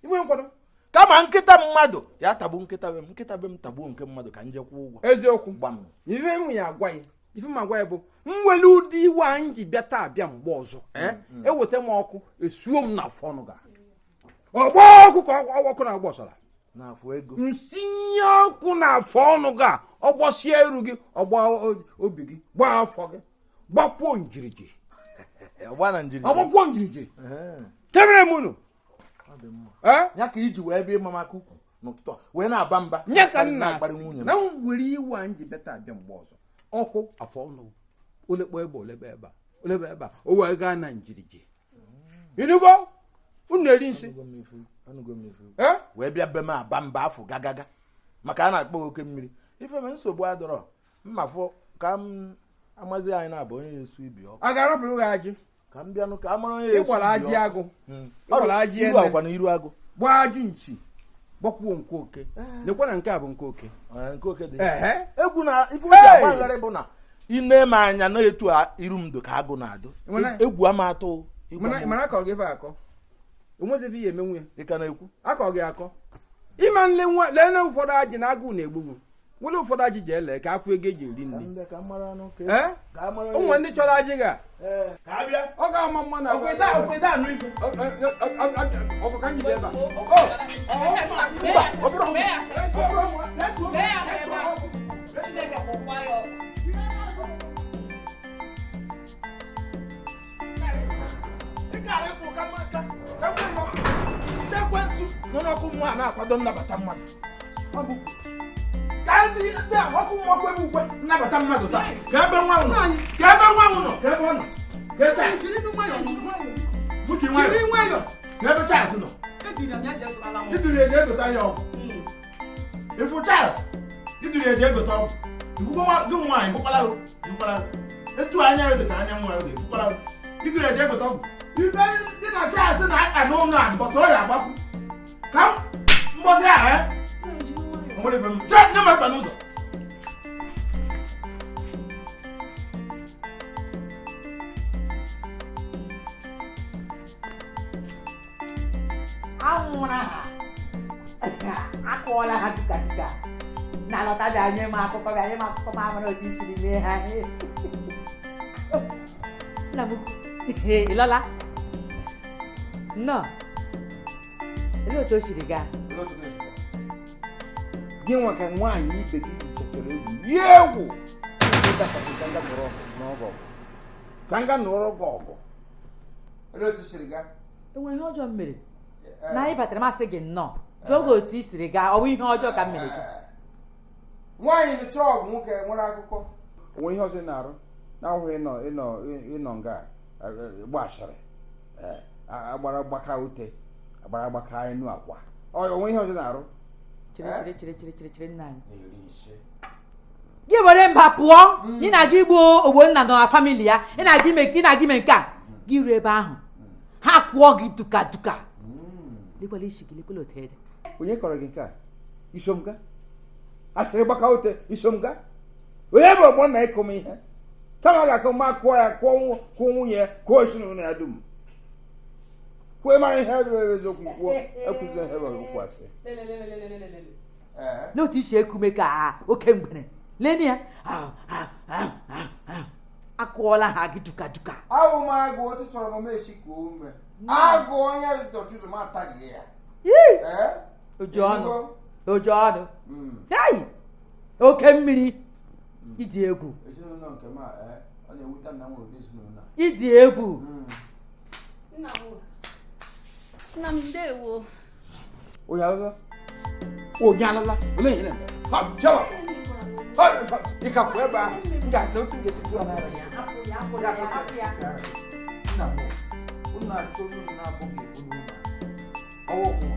ịbụ onye nkwado. Kama nkịta mmadụ ya tagbu nkịta be m, nkịta be m tagbuo nke mmadụ ka njekwa ụgwọ. Eziokwu gbam. Ife m ya agwa ya, ife m agwa ya bụ m nwere ụdị iwe anyị ji bịa taa bịa mgbe ọzọ eweta m ọkụ esuo m na afọ ọnụ ga ọgba ọkụ ka ọkụ na-agba ọsara nsinye ọkụ na afọ ọnụ ga ọgbọsie iru gị, ọgba obi gị, gbaa afọ gị, gbakwuo njiriji, ọgbakwuo njiriji kemere m unu. Ya ka iji wee bịa ịma maka ukwu n'ụtụtụ wee na-aba mba nye ka nna na m were iwe anyị ji bịa taa bịa mgbe ọzọ ọkụ afọ ọnụ olekpo ebe olebe ebe a olebe ebe a o wee gaa na njiriji. Ịnụgo unu na-eri nsị. Wee bịa be m aba mba afọ gagaga maka a na-akpọ oke mmiri ife m nsogbu adọrọ mmafọ ka m amazi anyị na-abụ onye na-esu ibi ọkụ. A ga-arapụrụ gị ajị? Ka m bịanụ ka a mara onye na-esu Ịgbara ibi ajị ọkụ. agụ, ịgbara ajị Iru ene. akwa na iru agụ. Gbaa ajị nchi, gbakwuo nke oke. Lekwa na nke a bụ nke oke. Nke oke dị. Ehe. Egwu na ife oji agbagharị bụ na ine m anya na-etu iru m do ka agụ na-adụ. Egwu ama atụ. Mana akọ gị ife akọ. Onwezi ife ihe eme nwunye. Ị ka na-ekwu? Akọ gị akọ. Ịma nle nwa lee na ụfọdụ ajị na agụụ na-egbugbu. Nwere ụfọdụ ajị ji ele ka afọ ego eji eri nri. Ụmụ ndị chọrọ ajị ga. Ọ ga-ama mma na ọkụ ka njide ebe a. Ndị ekwensu nọ n'ọkụ mmụọ a na-akwado nnabata mmadụ. Ka ndị a ọkụ mmụọ kwebe ukwe nnabata mmadụ taa. Ka ebe nwa nọ. Ka ebe nwa nọ. Ka ebe ọ nọ. Ka ebe nwayọ. Ka ebe Charles nọ. Iduru eji egota ya ọgwụ. Ịfụ Charles. Iduru eji egota ọgwụ. Ikwukwo gị nwaanyị hụkwala hụkwala. Etu anya ya dị ka anya nwa ya dị hụkwala. Iduru eji egota ọgwụ. Ife dị na Charles na-akpa n'ụlọ a mbọsị ọ ya agbapụ. Ka mbọsị ahụ nwere ife m. Nye m aka n'ụzọ. Anwụra ha akụọla ha duka duka na alọta bịa nye m akụkọ bịa nye m akụkọ ma amara otu i siri mee ha. Nna m ukwu, ị lọla? Nnọọ. Olee otu o siri gaa? Gị nwa ka nwaanyị ibe gị chọtara egwu yie egwu dakwasị ka nga nụrụ ọgụ ka nga nụrụ gị ọgụ. Olee otu siri gaa? Enwere ihe ọjọọ m mere? Na anyị batara masị gị nnọọ jụọ gị otu i siri gaa, ọ bụ ihe ọjọọ ka m mere gị? Nwaanyị nụcha ọgụ nwoke nwere akụkọ. O nwere ihe ọzọ ị na-arụ na-ahụghị ịnọ nga gba asịrị agbara gbaka ute agbara gbaka enu akwa. O nwere ihe ọzọ ị na-arụ? Chere chere chere chere chere nna anyị. Gị were mba pụọ, ị na-aga igbu Ogbonna nọ na famili ya, ị na-aga ime ị na-aga ime nke a, gị ruo ebe ahụ ha kwụọ gị duka duka. Lekwala isi gị, lekwala otu ede. Onye kọrọ gị nke a? Iso m ga? Asịrị gbaka ute, iso m ga? Onye bụ Ogbonna ịkụ m ihe? Kama a ga-akụ ma kụọ ya, kụọ nwunye ya, kụọ ezinụlọ ya dum. Kwuo mara ihe bụ eziokwu kwuo, ekwuzi ihe bụ okwu asị. N'otu isi ekume ka oke mgbere leni ya akụọla ha gị duka duka. Awụ m agụ otu sọrọ m esi kuo ume. Agụ onye dọchi ụzọ m ataghị ya. Oji ọnụ, oji ọnụ. Oke mmiri ịdị egwu. Ezinụlọ nke m a, ọ na-ewute na m nwere ụdị ezinụlọ a. Ịdị egwu. Nna m ndewo. Onye alala? Onye alala? Olee ihe na-eme? Ha, jewa! Ha, ị ka pụọ ebe ahụ. M ga-ata otu ga-esi Nna m, unu na-achọ onye unu na-abụghị ekwu n'ụlọ. Ọwụ ọmụwa.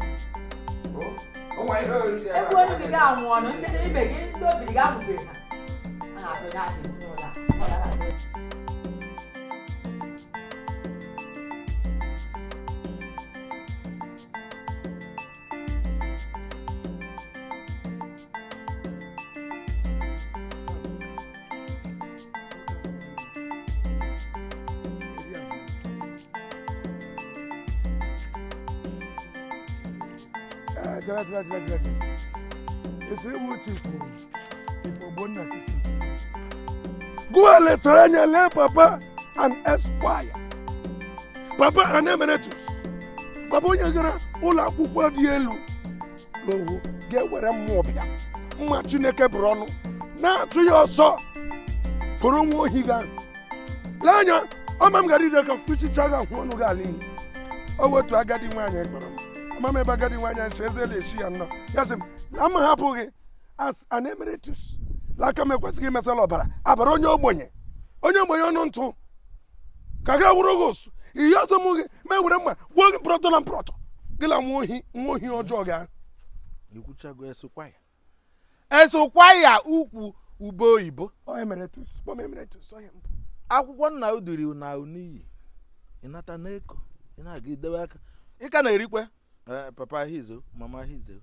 O nwere ihe oriri ebe a. Ekwu onye gị ga-anwụ ọnụ, ndị ibe gị ndị obiri ga-amụbeghị ha. A na-atụ onye aka n'ụlọ a. Ọ na-atụ. Chere chere chere chere chere. Esiri wu chifu chifu Ogbonna kisi. Gụwa letara anya lee papa and esquire. Papa and emeritus. Papa onye gara ụlọ akwụkwọ dị elu n'ohu ga-ewere mmụọ bịa. Mma Chineke bụrụ ọnụ na-atụ ya ọsọ kụrụ nwa ohi ga. Lee anya ọma m gara ije ka fichicha ga hụ ọnụ gị ala iyi. O wetu agadi nwaanyị kpọrọ m. Ama m ebe agadi nwaanyị nsi eze na-esi ya nnọọ. Ya sị m na m hapụ gị as an emeritus. Laka m ekwesịghị imesala ọbara abara onye ogbenye. Onye ogbenye ọnụ ntụ ka ga wụrụ gị ụsụ. Ihe ọzọ mụ gị ma ewere mma gbuo gị mprọtọ na mprọtọ. Gịla nwa ohi, nwa ohi ọjọọ gị ahụ. Ikwuchago esokwa ya. Esokwa ya ukwu ube oyibo. Ọ emeritus, kpọm emeritus, ọ ya mbụ. Akwụkwọ nna udiri na n'iyi. Ịnata n'eko, ị na-aga idebe aka. Ị ka na-erikwe. Papa hizo, mama hizo.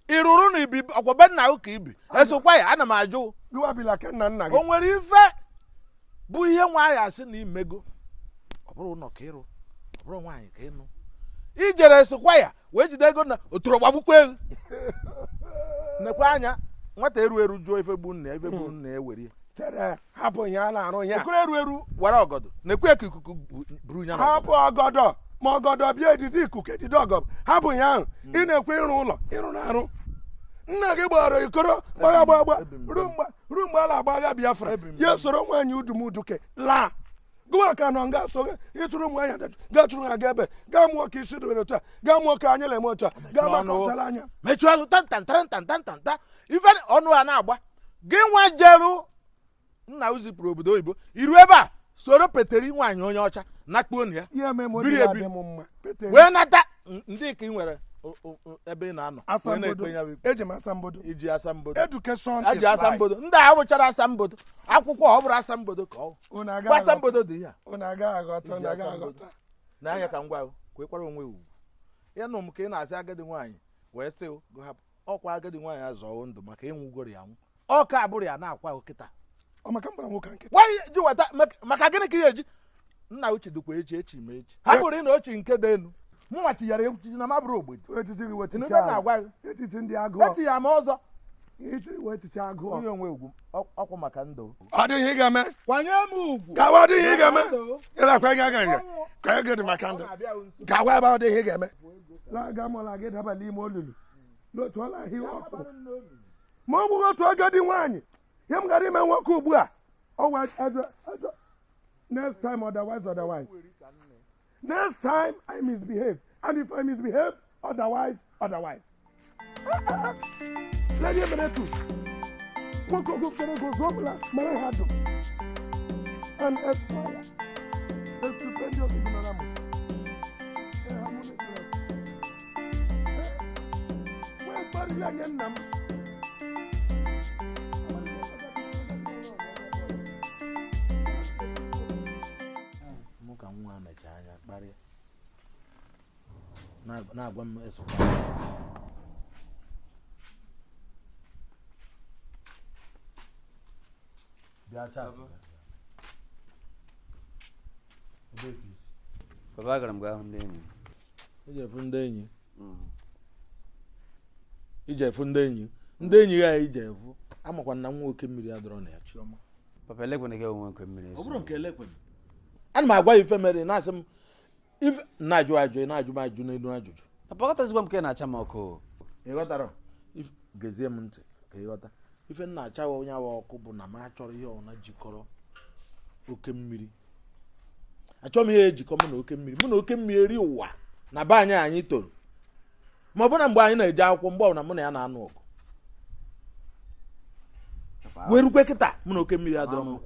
Ị rụrụ na ibi ọkwa be nna ka ibi. Esokwa ya, ana m ajụ. Gịwa bila ke nna nna gị. O nwere ife bụ ihe nwa ya asị na imego. Ọ bụrụ ụlọ ka ịrụ, ọ bụrụ nwaanyị ka ịnụ. Ijere esokwa ya wee jide ego na otoro gbagbukwa ego. Nekwa anya nwata eru eru jụọ ife gbu nna ya, ife gbu nna ya were ya. Chere, hapụ ihe a na-arụ ya. Okoro eru eru wara ọgọdọ. Nekwe ka ikuku buru ya na Hapụ ọgọdọ, ma ọgọdọ bịa ejide ikuku ejide ọgọdọ. Hapụ ya ahụ. Ị na-ekwe ịrụ ụlọ, ịrụ na-arụ. Nna gị gbara ikoro gbagha gbagha ruo mgbe a na-agba agha Biafra. Ya soro nwaanyị udumuduke laa. Gụwa ka nọ nga so ịchụrụ ụmụ anya gaa chụrụ ha gaa ebe gaa mụọ ka isi dobere otu a gaa mụọ ka anya na-eme otu a gaa maka ọchala anya. Mechie ọnụ tan tan tan tan tan tan tan. Ife ọnụ a na-agba. Gị nwa jeru nna uzipụrụ obodo oyibo iru ebe a soro peteri nwaanyị onye ọcha nakpuo na ya. Biri ebi. Wee nata ndị ka ị nwere ebe ị na-anọ. Eji m asambodo. Iji asambodo. Education is Eji asambodo. life. Ndị a wụchara asambodo. Akwụkwọ ọ bụrụ asambodo ka ọ. Gwa asambodo dị ihe a. Unu agaghị aghọta, unu agaghị aghọta. N'anya ka m gwa kwekwara onwe ugwu. Ya nụ m ka ị na-asị agadi nwaanyị wee sị go hapụ. Ọkwa agadi nwaanyị azọọ ndụ maka ịnwụgoro ya nwụ. Ọka abụrụ ya na-akwa kịta. Ọ maka mgbara nwoke nkịta. Why ji weta maka gịnị ka ị ga-eji? Nna uche dịkwa echi echi ma echi. Ha bụrụ ị na ochi nke dị elu. Mụ nwa chinyere echichi na mabụrụ ogbedi. Echichi gị wechichi Tinubu na-agwa gị. Echichi ndị agụọ. Echi ya ma ọzọ. Echichi wechichi agụọ. Onye onwe ugwu ọkwụ maka ndụ. Ọ dịghị ị ga-eme. Kwanye m ugwu. Gawa ọ dịghị ị ga-eme. Ịra kwa gị aga nga. Ka ego dị maka ndụ. Gawa ebe ọ dịghị ị ga-eme. Laga mụla gị daba n'ime olulu. N'otu ọla ahịa ọkụ. Ma ọ bụghị otu agadi nwaanyị. Ihe m gara ime nwoke ugbu a. Ọwa ajọ ajọ. Next time otherwise otherwise. Next time I misbehave. And if I misbehave, otherwise, otherwise. Lady Emeritus, and Esquire, the stupendous ignoramus. Mụ ka nwa mechaa anya kparịa. Na-agwa m esokwa. Bịa Charles. Ebee ka i si? Papa, agara m gaa hụ ndị enyi. Ije fụ ndị enyi. Ije fụ ndị enyi. Ndị enyi ya ije fụ. Amakwa na nwa oke mmiri adọrọ na ya Chiọma. Papa, elekwene gị onwe oke mmiri. Ọ bụrụ nke elekwene. Ana m agwa ya ife mere na-asị m ife na-ajụ ajụ na-ajụ m ajụ n'elu ajụjụ. Papa, ghọtazikwa m ka ị na-acha m ọkụ. Ị ghọtara? Gezie m ntị ka ị ghọta. Ife m na-acha onye awa ọkụ bụ na m achọrọ ihe ọna jikọrọ oke mmiri. Achọrọ m ihe ejikọ mụ na oke mmiri. Mụ na oke mmiri eri ụwa na be anyị anyị toro. Ma ọ bụ na mgbe anyị na-eje akwụkwọ mgbe ọbụla mụ na ya na-anụ ọgụ. Wee rukwe kịta mụ na oke mmiri adọrọ m.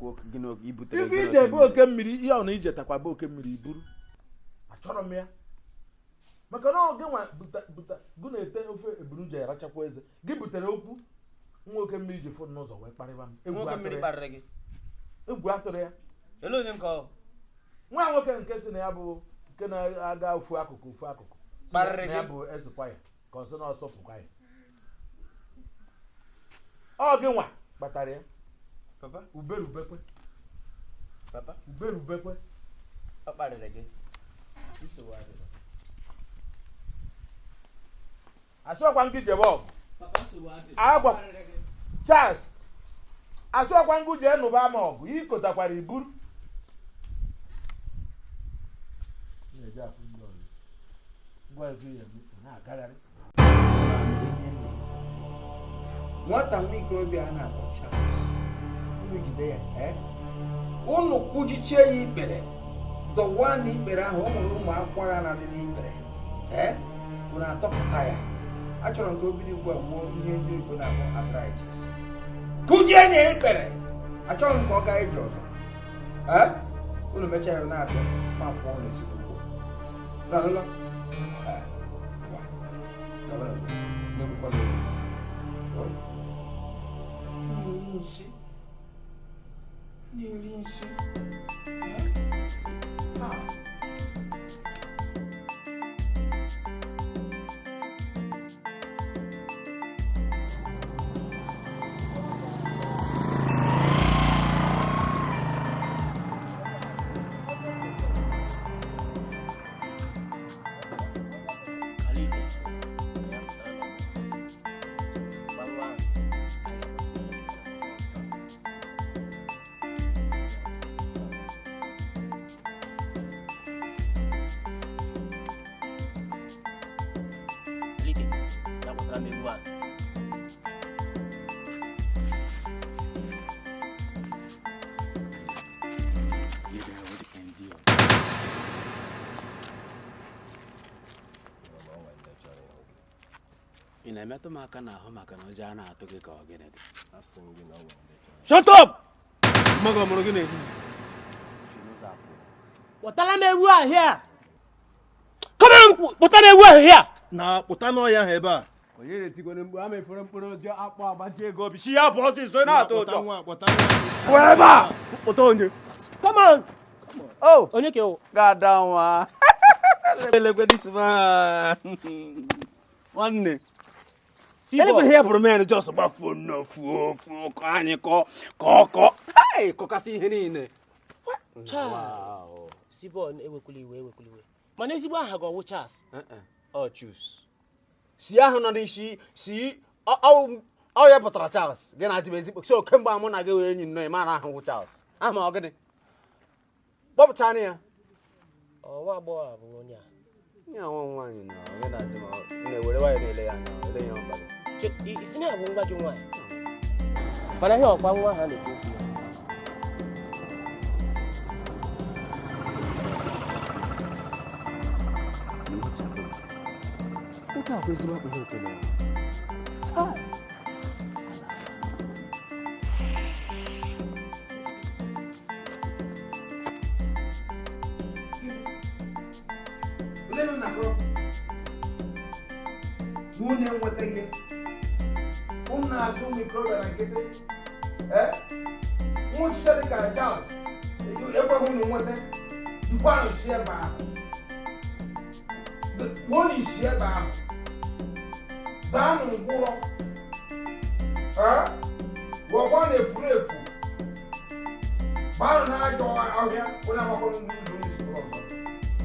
Ife ije bụ oke mmiri ihe ọ na ije takwa bụ oke mmiri iburu. Achọrọ m ya. Maka na ọ gị nwa buta gụ na-ete ofe eburu ji arachakwa eze. Gị butere okwu nwa oke mmiri ji fụ n'ụzọ wee kparịba m. Egwu atụrụ ya. Ele onye nke ọ? Nwa nwoke nke si na ya bụ nke na-aga ofu akụkụ ofu akụkụ. Kparịrị Na ya gị? bụ ezekwa ya ka ọ sị na ọsọ pụkwa ya. Ọ gị nwa kpatara ya. Papa? Uberubekwe. Papa? Uberubekwe. Ọ kparịrị gị. Nsogbu adịrọ. Asọkwa ngị jebe ọgụ. Papa, nsogbu adịrọ. Agwa Charles, asọkwa ngụ jee nụba ama ọgụ, ikotakwara iburu. Nwata nwa ikorobịa a na-akpọ Charles, unu jide ya, unu kụjichie ya ikpere, dọwa na ikpere ahụ, o nwere ụmụ akwara na-adị n'ikpere, unu atọpụta ya. Achọrọ m ka o bido ugbu a nwụọ ihe ndị oyibo na-akpọ arthritis. Kụjie ya ikpere, achọghị m ka ọ gaa ije ọzọ. Unu mechaa ya na-abịa ma kwụọ ụlọ ezigbo ụgwọ. N'alụla? Na-eri nsị, na-eri nsị. Ị na-emetụ m aka n'ahụ maka na ụjọ a na-atụ gị ka ọ gịnị dị? Shut up! Mmaga ọ mụrụ gị n'ehihie. Kpọtara m ewu ahụ a. Come on, kpọtara ewu ahụ a. Na kpụta n'ọhịa ahụ ebe a. Onye na-etigoro mgbu ama efere mkpụrụ ụjọ akpọ agbaji ego obi si ya bụ ọsịsọ na-atụ ụjọ. Kpọta Pụọ ebe a! Kpọta onye. Come on. Oh, onye ka ewu? Ga-ada nwa. Elekwe this man. Nwanne. Elekwe ihe pụrụ men just gbafuo nnọọ fuo fuo kọ anyị kọ kọ kọ. Hey, kọkasị ihe niile. Charles. Sibon ewekwula iwe ewekwula iwe. Mana ezigbo aha gị ọwụ Charles. Ọ choose. Si ahụ nọ n'isi si ọ ya pụtara Charles gị na-ajụ m ezigbo so kemgbe mụ na gị wee enyi nnọọ ị mara ahụ wụ Charles. Aha ma ọ gịnị? Kpọpụtara ya. Ọ nwa agbọghọ a bụ onye a. Ya nwa nwaanyị na gị na-ajụ m na-ewere nwaanyị na-ele ya anya ele ya ọba gị. Isi na bụ nwa gị nwaanyị. Mana ihe ọkwa nwa ha na-ekwu okwu ya. Nwoke a bụ ezigbo akpụrụ ekele. Unu enwetaghị unu na-azụ ụmụ ikorobịa na nkịtị nwa ọchịchọ dị ka Charles ekweghị unu nweta dukwanụ isi ebe ahụ gbuo isi ebe ahụ baanụ ngwụrọ gwọkwa na efuru efu gbaanụ n'ajọ ọhịa onye amakwanụ ndị ụzọ onye isi ọzọ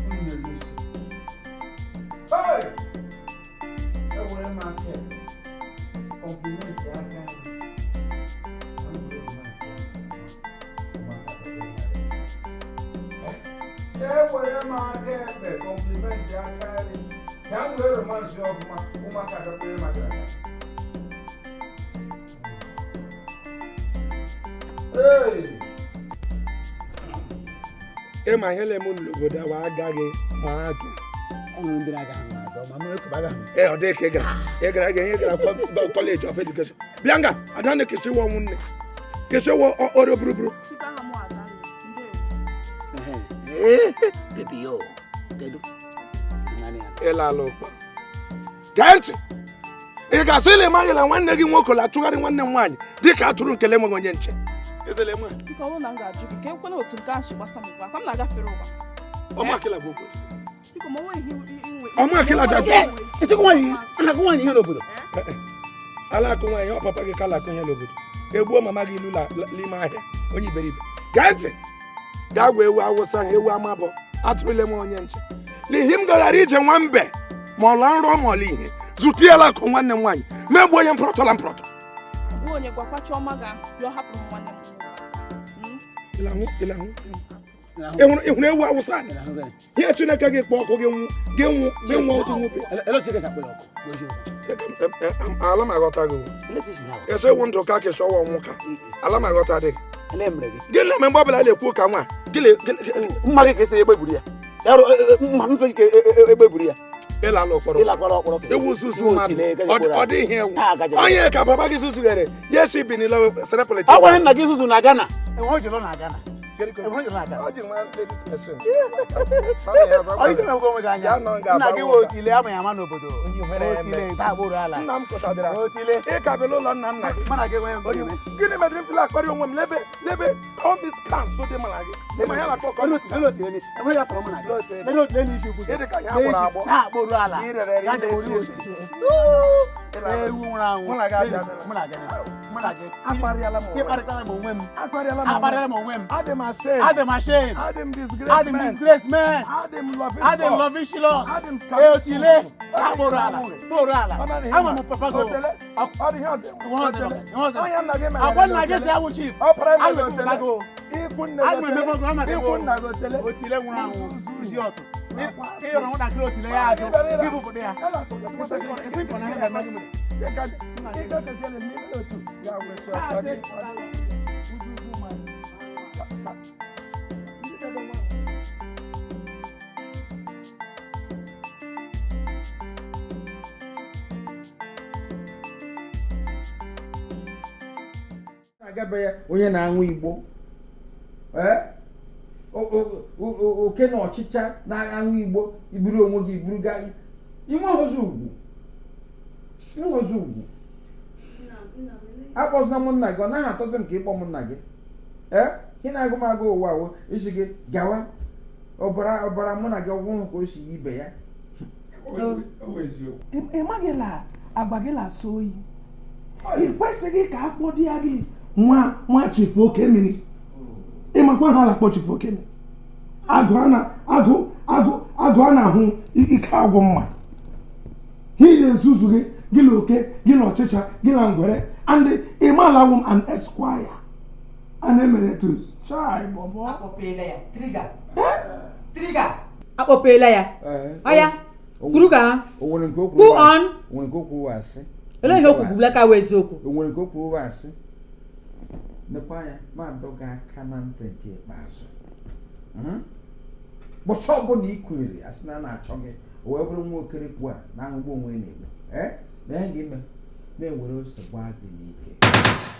unu na-eri isi. Hey! Ewere m aka kọmplimenti aka ewere m aka ekpe kọmplimenti aka nri ka m wee romansị ọfụma ụmụaka adọkpere maka aka. Ịma ihe na-eme n'obodo ahụ agaghị ma ajụ. Ee, ọ dị ka ị gara ị gara ihe gara College of Education. Bịa nga, Adanne keshiwo nwunne keshiwo ọrịa buruburu. Ịlala ụkpa. Gee ntị, ị ga-asị ile manyela nwanne gị nwoke la-achụgharị nwanne m nwaanyị dị ka atụrụ nkele enweghị onye nche. Ala akụ nwaanyị ọ papa gị ka ala akụ ihe n'obodo egbuo mama gị ilu n'ime ahịa onye iberibe. Gee ntị, gaa gwa ewu awụsa ha ewu amabọ atụrụle m onye nche n'ihi m gaghara ije nwa mbe ma ọla nrọ ma ọla ihe zụta ya akụ nwanne m nwaanyị megbuo onye mprọtọla mprọtọ. Ị hụrụ ewu awụsa ihe Chineke gị kpọọ ọkụ gị nwụ gị nwụ gị nwụọ otu nwoke. Ala m aghọta gị ese ewu ndụ ka kesha ọwa ọnwụ ka ala m aghọta dị gị. Gị na-eme mgbe ọbụla na-ekwu ka nwa mma gị ka esi egbeburu ya mma m sị ka egbeburu ya ịlala ụkpọrọ ewu zuzu mmadụ ọ dị ihe ewu onye ka baba gị zuzughere ya esi bi n'ile ọ gwara nna gị zuzu na Ghana enwe o ji lọ na Ghana. Ọ dị nwa ladies machine. Ọ ije na-egwu onwe gị anya. Nna gị wee otile ama ya ama n'obodo. Otile taa gburu ala. Nna m kọtadara. Otile. Ị ka bịara ụlọ nna nna gị. Mana gị enweghị mgbe ime. Gịnị mere m jiri akparị onwe m lebe lebe Thomas Council dị mara gị. Ị ma ya na-akpọ Elu osi elu. Enweghị atọrọ mụ na gị. Lele otu lele isi ukwu gị. Ịdị ka ya agbụrụ agbọ. Taa gburu ala. Ị rere ere Ya ị jere na-esi ori esi. otile. Ewu nwụrụ anwụ. Mụ na gị abịa. Mụ na gị. Mụ na gị. Akparịala m onwe m. Ịkparịkwala m onwe m. Akparịala m onwe m. Akparịala m onwe m. Adị m ashamed. Adị m ashamed. Adị m disgraced Adị m disgraced man. Adị m lavish Adị m lavish loss. Adị m Ee, otile. Agbụrụ ala. Kpụrụ ala. Ama m papa gị. Otele. Ọ dị ihe ọzọ. Otele. Onye nna gị mere Agwa nna gị si awụ chief. Ọ pụrụ Agwa nna m gị papa gị. Ikwu nne gị Agwa m ebe ọgụ, ama m ebe Ikwu ọgụ. nna gị otele. Otile nwụrụ anwụ. Ndị ọtụ. Ị yọrọ nwatakịrị otile ya ajụ. Gị bụ obodo ya. Agabeghị onye na-aṅụ igbo ee oke na ọchịcha na-aṅụ igbo iburu onwe gị iburu gaa inweghịzi ugwu inweghịzi ugwu akpọzina m nna gị ọ naghị atọzi m ka ịkpọ m nna gị ee ị na-agụ m agụ ụwa wo isi gị gawa ọbara ọbara mụ na gị ọgwụhụ ka o si yi ibe ya. Ị maghị na agba gị na-asọ oyi. Ị kwesịghị ka a kpọọ di ya gị nwa nwa chifu oke mmiri. Ịmakwa ha na-akpọ chifu oke mmiri. Agụ a na agụ agụ agụ a na-ahụ ike agwụ mma. Ha na-ezuzu gị gị na oke gị na ọchịcha gị na ngwere and ịmalawo m an esquire an emeritus. Chai bọbọ. Akpọpeela ya. Trigger. Trigger. Akpọpeela ya. Ọya. Kwuru ka ha. O nwere nke o kwuru Go on. O nwere nke o kwuru asị. Olee ihe o kwuru ka wụ eziokwu? O nwere nke o kwuru asị. Nekwa anya ma adọ gị aka na ntị nke ikpeazụ. Ụbọchị ọbụla ị kụnyere asị na a na-achọ gị o wee bụrụ nwa okerikwu a na-aṅụgbu onwe ya na-egbu. Ee, mee gị ime na-ewere ose gbaa gị n'ike.